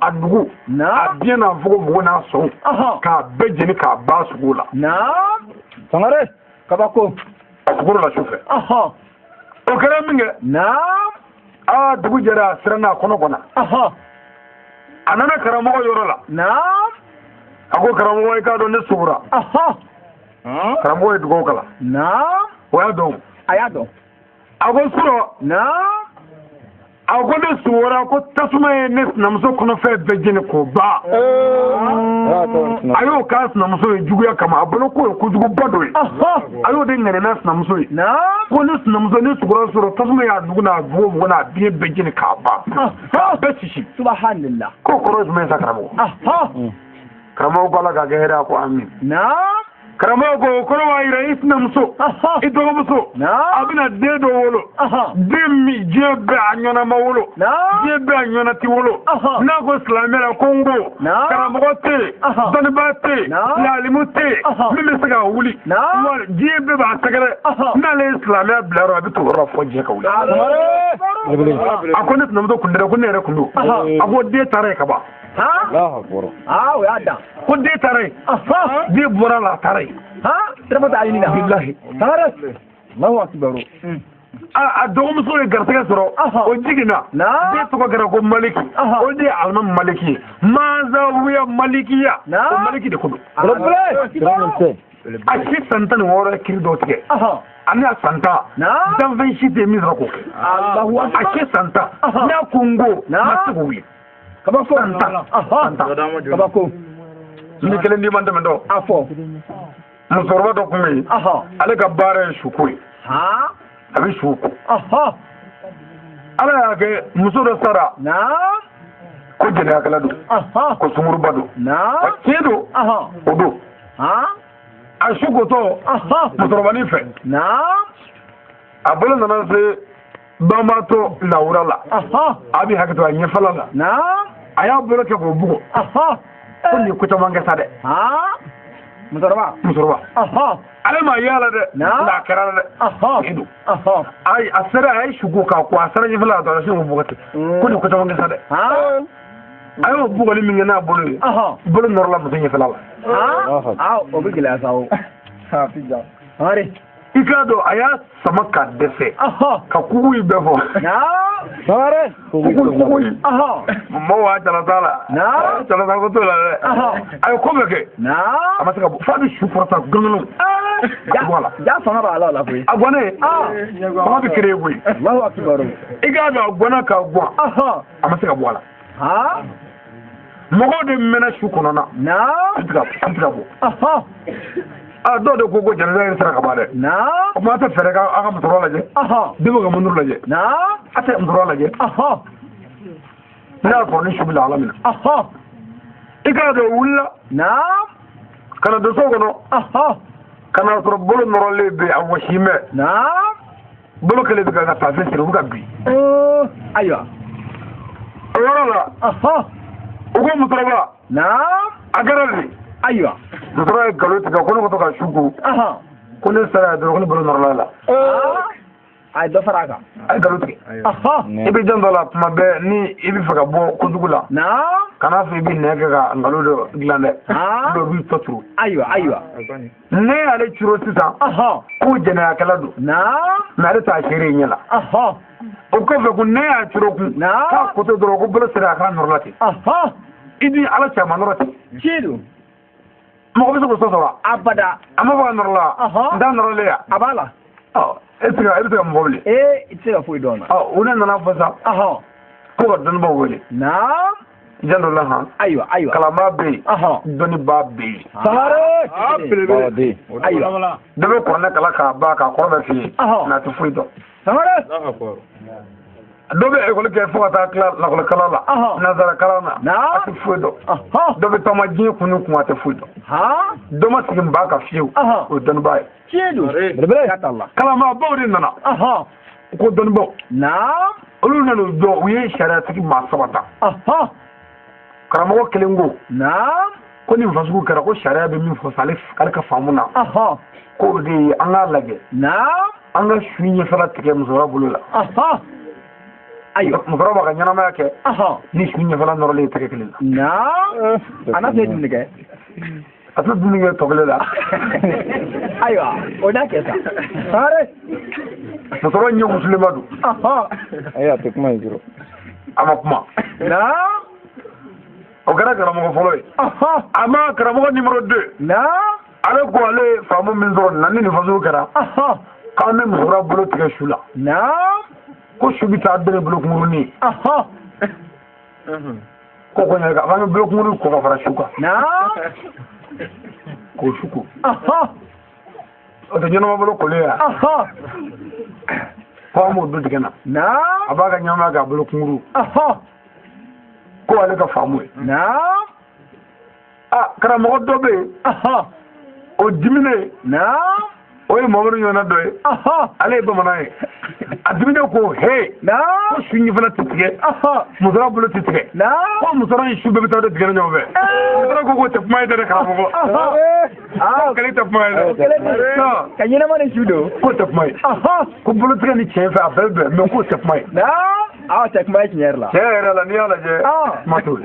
A nugu. A biɲɛ n'a fogofogo n'a sɔn. K'a bɛɛ jeni k'a ban sugo la. Sangare, kabako. A sugora la su fɛ. O kɛra min kɛ. Aa dugu jɛra a siranna a kɔnɔ kɔnɔ. A nana karamɔgɔ yɔrɔ la. A ko karamɔgɔ i k'a dɔn ne sugora. Karamɔgɔ ye dugawu kalan. O y'a dɔn. A y'a dɔn. A ko surɔ. A ko ne sugora ko tasuma ye ne sinamuso kɔnɔfɛn bɛɛ jeni k'o ban. A y'o k'a sinamuso ye juguya kama a bolo k'o ye kojuguba dɔ ye. A y'o de ŋɛnɛ n'a sinamuso ye. Ko ne sinamuso ne sugora sɔrɔ tasuma y'a nugu n'a fogofogo n'a biɲɛ bɛɛ jeni k'a ban. K'a bɛɛ sisi. Subhanallah. K'o kɔrɔ ye jumɛn ye sa karamɔgɔ? Karamɔgɔ ko Ala k'a kɛ hɛrɛ ye, a ko amin. Karamɔgɔ ko o kɔrɔ b'a yira i sinamuso i dɔgɔmuso a bɛna den dɔ wolo den min diɲɛ bɛɛ a ɲɔgɔnna ma wolo diɲɛ bɛɛ a ɲɔgɔnna ti wolo n'a ko silamɛ la ko n ko karamɔgɔ tɛ yen dɔnnibaa tɛ yen laalimu tɛ yen min bɛ se ka wuli wa diɲɛ bɛɛ b'a sɛgɛrɛ n'ale ye silamɛya bila yɔrɔ a bɛ t'o yɔrɔ fɔ diɲɛ ka wuli. A ko ne sinamuso kun tɛ dɛ ko ne yɛrɛ kun don a ko den taara yen ka ban. O y'a dan. Ko den taara yen. Den bɔra la a taara yen. Bilahi. Allahu akbar. A dɔgɔmuso ye garisɛgɛ sɔrɔ. O jiginna. Den tɔgɔ kɛra ko Maliki. O de ye alimami Maliki ye. Mazawiya Malikiya. O Maliki de ko don. A si san 16 ye kiri dɔw tigɛ. Ani a san 10. Danfɛn si tɛ yen min sɔrɔ k'o kɛ. A si san 10. N'a ko n ko ma se k'o wuli. Kabako. San 10. San 10. Kabako. N bɛ kelen d'i ma n tɛmɛtɔ. A fɔ. Musokɔrɔba dɔ tun bɛ yen. Ale ka baara ye suko ye. A bɛ su ko. Ala y'a kɛ muso dɔ sara. Ko jɛnɛyakɛla don. Ko sunguruba don. Tiɲɛ don. O don. A su kotɔ musokɔrɔbanin fɛ. A bolo nana se banbaatɔ lawura la. A bɛ hakɛ to a ɲɛfɛla la. A y'a bolo kɛ k'o bugɔ. Ko nin ye ko caman kɛ sa dɛ. Musokɔrɔba. Musokɔrɔba. Ale ma y'a la dɛ. Nka a kɛra la dɛ. Tiɲɛ don. Ayi a sera a ye su ko k'a ko a sera ɲɛfɛla la dɔrɔn a sin k'o bugɔ ten. Ko nin ye ko caman kɛ sa dɛ. A y'o bugɔli min kɛ n'a bolo ye. Bolo nɔrɔla muso ɲɛfɛla la. O bɛ gɛlɛya sa o. I k'a dɔn a y'a sama ka dɛsɛ. Ka kugu in bɛɛ fɔ. Kugu in. Mɔgɔw b'a jala t'a la. Jala ko t'o la dɛ. A ye ko bɛɛ kɛ. A ma se ka bɔ f'a bɛ su kɔrɔta gangalaw. Ja fanga b'a la o la koyi. A guwanen. Fanga bɛ créer koyi. Allahu akbar. I k'a dɔn a guwanna k'a guwan. A ma se ka bɔ a la. Mɔgɔw de mɛnna su kɔnɔ na. An tɛ ka bɔ. A dɔw de ko ko jɛnɛja yɛrɛ sera ka ban dɛ. O tuma a tɛ fɛɛrɛ kɛ a ka musokɔrɔba lajɛ. Den bɛ ka munduru lajɛ. A tɛ musokɔrɔba lajɛ. Ne y'a sɔrɔ ni su bɛ lahala min na. I k'a dɔn o wulila. Ka na don so kɔnɔ. Ka na sɔrɔ bolo nɔrɔlen bɛ yen a wɔsi mɛ. Bolo kelen bɛ ka taafe siri u bɛ ka bin. Ayiwa. O yɔrɔ la. U ko musokɔrɔba. A kɛra di. Ayiwa. Musokɔrɔba ye nkalon tigɛ ko ne ko to ka su ko. Ko ne sara yan dɔrɔn ko ne bolo nɔrɔla la. A ye dɔ fara a kan. A ye nkalon tigɛ. I bɛ jan dɔ la tuma bɛɛ ni i bɛ fɛ ka bɔ kojugu la. Kana fɔ i bɛ nɛn kɛ ka nkalon dɔ dilan dɛ. Dɔw b'i tɔ turu. Ayiwa ayiwa. Ne y'ale curo sisan. Ko jɛnɛyakɛla don. Mais ale t'a seere ɲɛ la. O kɔfɛ ko ne y'a curo kun. K'a koto dɔrɔn ko bolo sera a k'a nɔrɔla ten. I ni ala cɛ a ma nɔrɔ ten. Tiɲɛ don. Mɔgɔ bɛ se k'o sɔsɔ wa? Abada. A ma fɔ ka nɔrɔ la. N t'a nɔrɔlen ya. A b'a la. Ɔ e tɛ se ka mɔgɔ wele. Ee i tɛ se ka foyi dɔn o la. Ɔ u ne nana fɔ sa. Ko ka dɔnnibaaw wele. Jan dɔ la han. Ayiwa ayiwa. Kalanbaa bɛ yen. Dɔnnibaa bɛ yen. Sangare. Belebele. Ayiwa. Dɔ bɛ kuranɛ kalan k'a ban k'a kɔrɔ bɛɛ f'i ye. Nka a tɛ foyi dɔn. Sangare. Dɔ bɛ ekɔli kɛ fo ka taa tila lakɔlikalan la. Nansara kalan na. A tɛ foyi dɔn. Dɔ bɛ taama diɲɛ kun ni kun a tɛ foyi dɔn. Dɔ ma sigi n ba kan fiyewu. O ye dɔnnibaa ye. Tiɲɛ don. Belebele. Kalanbaabaw de nana. Ko dɔnnibaaw. Olu nana u jɔ u ye sariyatigi maa saba ta. Karamɔgɔ kelen ko. Ko nin fasugu kɛra ko sariya bɛ min fɔ sa ale ka faamu na. Ko o de ye an k'a lajɛ. An ka su ɲɛfɛla tigɛ musokɔrɔba bolo la. Ayiwa. Musokɔrɔba b'a ka ɲɛnamaya kɛ. Ni su ɲɛfɛla nɔrɔlen ye tɛgɛ kelen la. A n'a tɛ dumuni kɛ. A tɛ dumuni kɛ tɔ kelen la. Ayiwa o n'a kɛ sa. Sangare. Musokɔrɔba ɲɛ wusulenba don. Ayi a tɛ kuma in jɔrɔ. A ma kuma. O kɛra karamɔgɔ fɔlɔ ye. A ma karamɔgɔ numéro 2. Ale ko ale ye faamu min sɔrɔ na ni nin fasugu kɛra. K'an bɛ musokɔrɔba bolo tigɛ su la. Ko su bɛ taa dɔ de bolo kunkurunin ye. Ko ko ɲɛ k'an bɛ bolo kunkurunin ko ka fara su kan. K'o su ko. O tɛ ɲɛnama bolo kolen ye wa? Ko an b'o don tigɛ na. A b'a ka ɲɛnamaya kɛ a bolo kunkuru. Ko ale ka faamu ye. A karamɔgɔ dɔ bɛ yen. O diminen. O ye Mamadu ɲɔgɔnna dɔ ye. Ale ye bamanan ye. A diminen ko he. Ko su ɲɛfɛla tɛ tigɛ. Musokɔrɔba bolo tɛ tigɛ. Ko musokɔrɔba ni su bɛɛ bɛ taa tigɛ ɲɔgɔn fɛ. Musokɔrɔba ko k'o tɛ kuma ye dɛ karamɔgɔ. Ko kɛlɛ tɛ kuma ye dɛ. Ka ɲɛnama ni su don. K'o tɛ kuma ye. Ko bolotigɛ ni tiɲɛ fɛ a bɛɛ bɛ bɛn mɛ k'o tɛ kuma ye. Aw tɛ kuma ye tiɲɛ yɛrɛ la. Tiɲɛ yɛrɛ la n'i y'a lajɛ. Kuma t'o ye.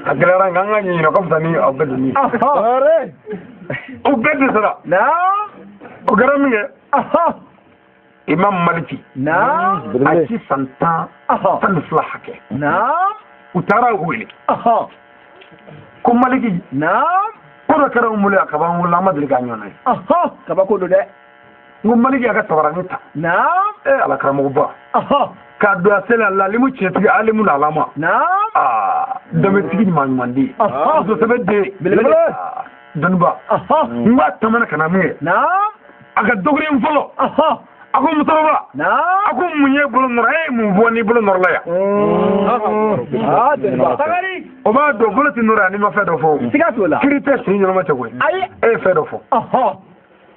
A gɛlɛyara nka an ka ɲɛɲini o ka fisa ni aw bɛɛ donni ye. O bɛɛ dɛsɛra. O kɛra min kɛ. Imam Maliki. A ci san 12 hakɛ. U taara u wele. Ko Maliki. Ko dɔ kɛra n bolo yan kaban n wolola an ma deli k'a ɲɔgɔnna ye. Kabako don dɛ. N ko Maliki y'a ka tabaranin ta. Ala karamɔgɔba. K'a don a seli la lalimu tiɲɛtigi alimu na alama. Danbetigi ni maa ɲuman den. Muso sɛbɛ den. Belebele. Dɔnniba. N b'a tamana ka na min kɛ. A ka dɔgɔnin fɔlɔ. A ko musokɔrɔba. A ko mun ye bolo nɔrɔ e ye mun fɔ n'i bolo nɔrɔla yan. O b'a dɔn bolo tɛ nɔrɔ yan n'i ma fɛn dɔ fɔ. Siga t'o la. Kiiri tɛ sen ɲɛnama cɛ koyi. Ayi. E ye fɛn dɔ fɔ.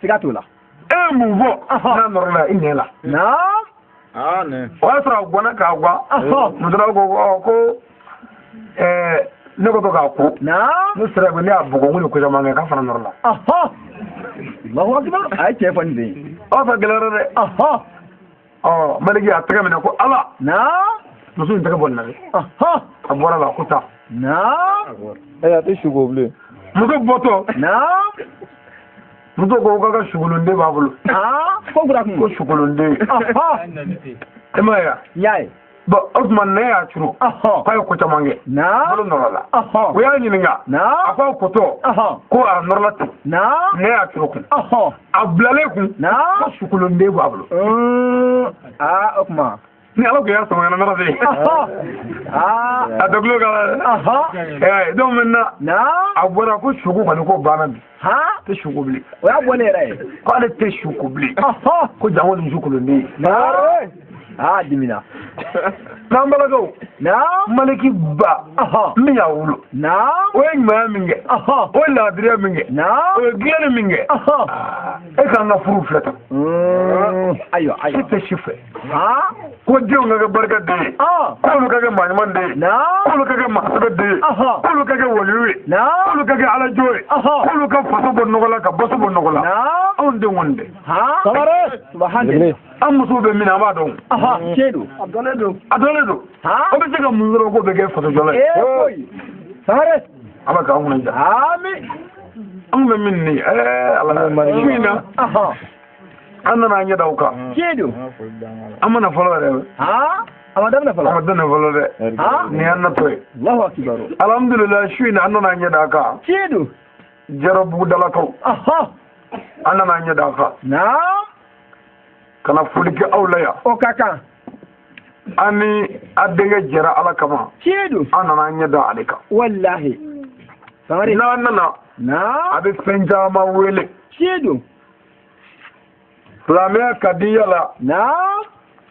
Siga t'o la. E ye mun fɔ. N'a nɔrɔla yan i ɲɛ la. O y'a sɔrɔ a gɔnna k'a guwan. Musokɔrɔba ko ko ne ko to k'a ko. Ne sera ko ne y'a bugɔ n ko nin ko caman kɛ k'a fana nɔrɔ la. Allahu akbar. A ye cɛ fɔ nin den ye. Aw fa gɛlɛyara dɛ. Ɔ Maliki y'a tɛgɛ minɛ ko Ala. Muso in tɛgɛ bɔ nin na dɛ. A bɔra la ko taa. A tɛ su ko bilen. Muso bɔtɔ. Muso ko k'a ka sugolonden b'a bolo. Ko kura kun. Ko sugolonden. E m'a ye wa? N y'a ye. Bon o tuma ne y'a turu. K'a ye ko caman kɛ. Bolo nɔrɔ la. U y'a ɲininka. A ko a kotɔ. Ko a nɔrɔla ten. Ne y'a turu kun. A bilalen kun. Ko sugolonden b'a bolo. O tuma. Ni Ala ko y'a sɔn ɲɛna nɔrɔ ten. A dɔ tulo k'a la dɛ. Donc maintenant. A bɔra ko sugo kɔni ko banna bi. Tɛ sugo bilen. O y'a bɔ ne yɛrɛ ye. Ko ale tɛ sugo bilen. Ko jango ni sugolonden ye. Dimina. N'an balakaw. Maliki ba. Min y'a wolo. O ye ɲumanya min kɛ. O ye laadiriya min kɛ. O ye dilanni min kɛ. E k'an ka furu filɛ tan. Ayiwa ayiwa. E tɛ si fɛ. Ko denw ka kɛ barika den ye. K'olu ka kɛ maa ɲuman den ye. K'olu ka kɛ maa sɛbɛ den ye. K'olu ka kɛ waliyu ye. K'olu ka kɛ alajo ye. K'olu ka faso bɔ nɔgɔ la ka baso bɔ nɔgɔ la. Anw denw kɔni tɛ. Subahana. An musow bɛ min na an b'a dɔn. Tiɲɛ don. A dɔnnen don. A dɔnnen don. O bɛ se ka mun sɔrɔ k'o bɛ kɛ fasojɔla ye. Sangare. Ala k'an kunna ja. Ami. An bɛ min ni Ala su in na. An nana an ɲɛ da o kan. Tiɲɛ don. An ma na fɔlɔ yɛrɛ. A ma daminɛ fɔlɔ. A ma daminɛ fɔlɔ dɛ. Nin y'an natɔ ye. Allahu akibaru. Alhamdulilayi su in na an nana an ɲɛ da a kan. Tiɲɛ don. Jarabugudalakaw. An nana an ɲɛ da a kan. Naam. Kana foli kɛ aw la yan. O ka kan. An ni a denkɛ jɛra Ala kama. Tiɲɛ don. An nana an ɲɛ da ale kan. Walahi. Sangare. N'a nana. Naam. A bɛ fɛn caman wele. Tiɲɛ don. Silamɛya ka di yala. Naam.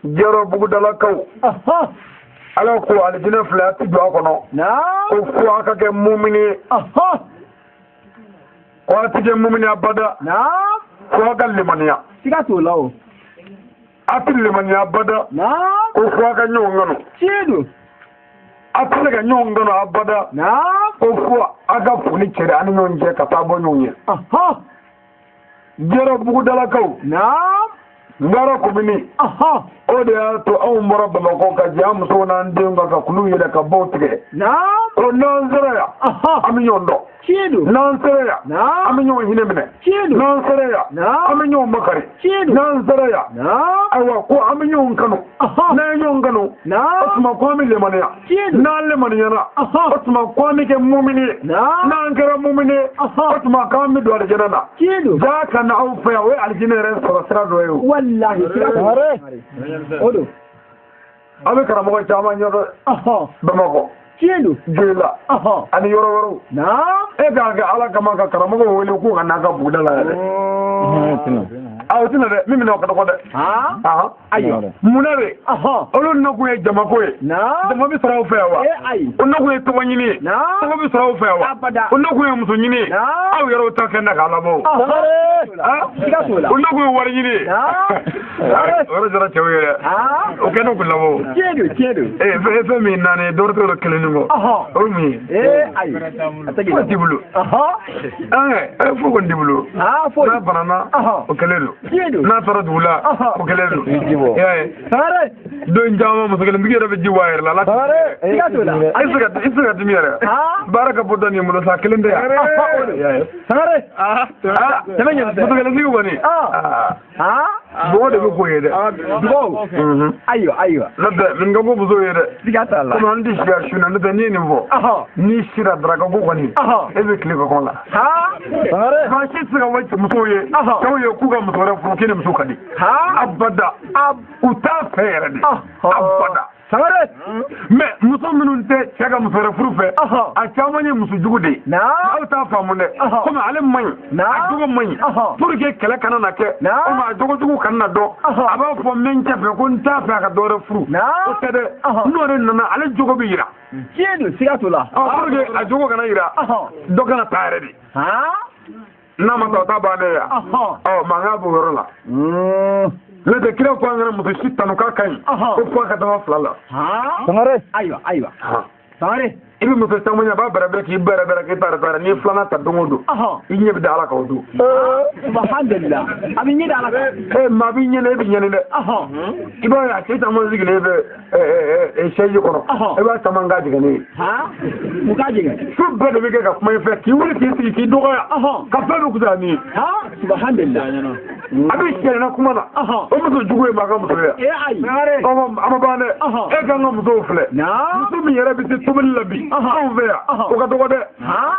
Jɛrɔ bugudalakaw. Ɔhɔn. Ala ko alijinɛ filɛ a ti don a kɔnɔ. Naam. Ko fo a ka kɛ mumini ye. Ɔhɔn. Ko a ti kɛ mumini abada. Naam. Ko a ka limaniya. Siga t'o la o. A ti limaniya abada. Naam. Ko fo a ka ɲɔgɔn kanu. Tiɲɛ don. A tɛ se ka ɲɔgɔn kanu abada. Naam. Ko fo a ka foli cɛri an ni ɲɔgɔn cɛ ka taa bɔ ɲɔgɔn ye. Ɔhɔn. Jɛrɔ bugudalakaw. Naam. Ngara komini. Ɔhɔn. O de y'a to anw bɔra Bamakɔ ka jɛ an musow n'an denw kan ka kulu yɛlɛ ka baw tigɛ. Naam. O n'an sera yan. Ɔhɔn. An bɛ ɲɔgɔn dɔn. Tiɲɛ don. N'an sera yan. Naam. An bɛ ɲɔgɔn hinɛ minɛ. Tiɲɛ don. N'an sera yan. Naam. An bɛ ɲɔgɔn makari. Tiɲɛ don. N'an sera yan. Naam. Ayiwa ko an bɛ ɲɔgɔn kanu. Ɔhɔn. N'an ye ɲɔgɔn kanu. Naam. O tuma ko an bɛ limaniya. Tiɲɛ don. N'an limaniyana. Ɔhɔn. O tuma ko an bɛ kɛ mumini ye. Naam. N'an kɛra mumini ye. Ɔhɔn. O tuma k'an bɛ don alijinɛ na. Tiɲɛ don. Jaa ka na aw fɛ yan o ye alijinɛ yɛrɛ sɔrɔ sira dɔ ye o. Walahi siga t'o la. O don. Aw bɛ karamɔgɔ caman ɲɛdɔn. Ɔhɔn. Bamakɔ. Tiɲɛ don. Joyila. Ɔhɔn. Ani yɔrɔ wɛrɛw. Naam. E k'a kɛ Ala kama ka karamɔgɔw wele k'u ka n'a ka buguda la yɛrɛ. A o tɛna dɛ min bɛna o ka dɔgɔ dɛ. Haa. Ahan. Ayiwa. Munna de. Ɔhɔn. Olu nakun ye jamako ye. Naam. Jama bɛ sɔrɔ aw fɛ yan wa. Ee ayi. O nakun ye tɔgɔ ɲini ye. Naam. Tɔgɔ bɛ sɔrɔ aw fɛ yan wa. Abada. O nakun ye muso ɲini ye. Naam. Aw yɛrɛw ta kɛ na k'a labɔ o. Ɔhɔn. Siga t'o la. O nakun ye wari ɲini ye. Naam. O yɛrɛ jara cɛw ye dɛ. Haa. O kɛ ne kun labɔ o. Tiɲɛ don tiɲɛ don. Ee fɛn min naani ye dɔwɛrɛ t'o la kelen ni kɔ. Ɔhɔn. O ye mun ye. Ee ayi. A tɛ Foyi t'i bolo. Ɔhɔn. Ɛɛ foyi kɔni t'i bolo. Aa foyi. N'a banana Ɔhɔn. o kɛlen don. Tiɲɛ don. N'a taara dugu la Ɔhɔn. o kɛlen don. I ji bɔ. I y'a ye. Sangare. Don caman muso kelentigi yɛrɛ bɛ ji bɔ a yɛrɛ la. Ala tɛ- Siga t'o la. I tɛ se ka dimi yɛrɛ. Aa. Baara ka bɔ dɔɔnin bolo sa kelen tɛ yan. Ɔhɔn, o don. I y'a ye. Sangare. Aa Tɛmɛ ɲɛ fɛ. muso kelentigi kɔni. Aa. Aa. Aa. Mɔgɔ de bɛ k'o ye dɛ. Dugawu. Mhm. Ayiwa ayiwa. N'o tɛ nin ka ko musow ye dɛ. Siga t'a la. Komi an tɛ si a su na n'o tɛ n'i ye nin fɔ. Ɔhɔn. N'i sira daraka ko kɔni. Ɔhɔn. E bɛ tile ka kɔn la. Haa. Sangare. Maa si tɛ se ka fɔ musow ye. Ɔhɔn. Cɛw ye k'u ka muso wɛrɛ furu k'i ni muso ka di. Haa. Abada. U t'a fɛ yɛrɛ de. Ɔhɔn. Abada. Sangare. Mais muso minnu tɛ cɛ ka muso wɛrɛ furu fɛ. Ɔhɔn. A caman ye muso jugu de ye. Naam. Aw t'a faamu dɛ. Ɔhɔn. Komi ale man ɲi. Naam. A jogo man ɲi. Ɔhɔn. Pour que kɛlɛ kana na kɛ. Naam. Komi a jogo jugu kana na dɔn. Ɔhɔn. A b'a fɔ n bɛ n cɛ fɛ ko n t'a fɛ a ka dɔ wɛrɛ furu. Naam. O tɛ dɛ. Ɔhɔn. N'o de nana ale jogo bɛ yira. Tiɲɛ don siga t'o la. Ɔ pour que a jogo kana yira. Ɔhɔn. Dɔ kana taa yɛrɛ de. Haa. N'a ma taa o t'a bannen ye yan. Ɔhɔn. Ɔ mankan b'o yɔrɔ la. N'o tɛ kira ko an kana muso si tanu k'a ka ɲi. Ɔhɔn. Ko fo a ka dama fila la. Haa. Sangare. Ayiwa ayiwa. Sangare. I bɛ muso caman ye a b'a bɛrɛbɛrɛ k'i bɛrɛbɛrɛ k'i taara n'i ye filanan ta don o don. Ɔhɔn. I ɲɛ bɛ da Ala kan o don. Subhanallah. A bɛ ɲɛ da Ala kan. Ee maa b'i ɲɛni e bɛ ɲɛni dɛ. Ɔhɔn. I b'a ye a cɛ caman sigilen bɛ sɛji kɔnɔ. Ɔhɔn. I b'a caman k'a jiginnen ye. Haa. Mun k'a jigin. Su bɛɛ de bɛ kɛ ka kuma i fɛ k'i wuli k'i sigi k'i dɔgɔya. Ɔhɔn. Ka fɛn dɔ fisaya n'i ye. Haa. Subhanallah. A bɛ sɛnɛna kuma na. Ɔhɔn. O muso jugu ye maa ka muso ye. Ee ayi. Ɔhɔn a ma ban dɛ. Ɔhɔn. E k'an ka musow filɛ. Naam. Muso min yɛrɛ bɛ se tobili la bi. Ɔhɔn. Anw fɛ yan. Ɔhɔn. O ka dɔgɔ dɛ. Haa.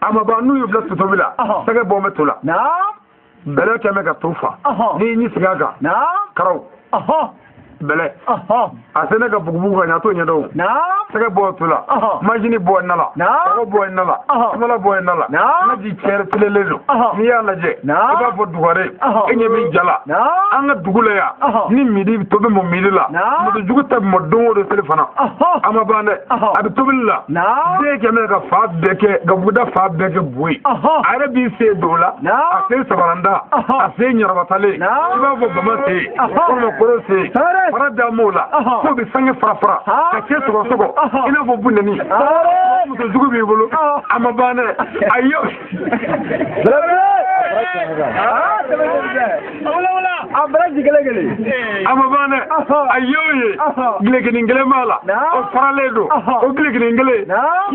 A ma ban n'u y'u bila totobi la. Ɔhɔn. Sɛgɛ bɔ bɛ to la. Naam. Bɛlɛ kɛ bɛ ka to fa. Ɔhɔn. N'i y'i sigi a kan. Naam. Karaw. Ɔhɔn. Bɛlɛ. Ɔhɔn. A se ne ka bugubugu ka ɲɛ a t'o ɲɛdɔn o. Naam. Sɛgɛ bɔ to la. Ɔhɔn. Majini bɔ na la. Naam. Kɔgɔ bɔ na la. Ɔhɔn. Sumala bɔ na la. Naam. Naji cɛrɛ tilelen don. Ɔhɔn. N'i y'a lajɛ. Naam. I b'a fɔ dugare. Ɔhɔn. E ɲɛ bɛ ja la. Naam. An ka dugu la yan. Ɔhɔn. Ni midi to bɛ mɔ midi la. Naam. Muso jugu ta bɛ mɔ don o don seli fana. Ɔhɔn. A ma ban dɛ. Ɔhɔn. A bɛ tobili la. Naam. Den kɛmɛ ka fa bɛɛ kɛ gabuguda fa bɛɛ kɛ bo ye. Ɔhɔn. A yɛrɛ b'i sen don o la. Naam. A sen sabaranda. Ɔhɔn. A sen ɲarabatalen. Naam. I b'a fɔ bama sen. Ɔhɔn. Walima koro sen. Sangare. Fara da m'o la. Ɔhɔn. F'o bɛ sange fara fara. Haa. Ka cɛ sɔgɔ sɔgɔ. Ɔhɔn. I n'a fɔ bunɛni. Sangare. Muso jugu b'i bolo. Ɔhɔn. A ma ban dɛ. A ye. Belebele. Aa tɛmɛ ɲɛ. A bɛrɛ jigin kelen. A ma ban dɛ. Ɔhɔn. A ye o ye. Ɔhɔn. Gilekinin kelen b'a la. Naam. O faralen don. Ɔhɔn. O gilekinin kelen. Naam.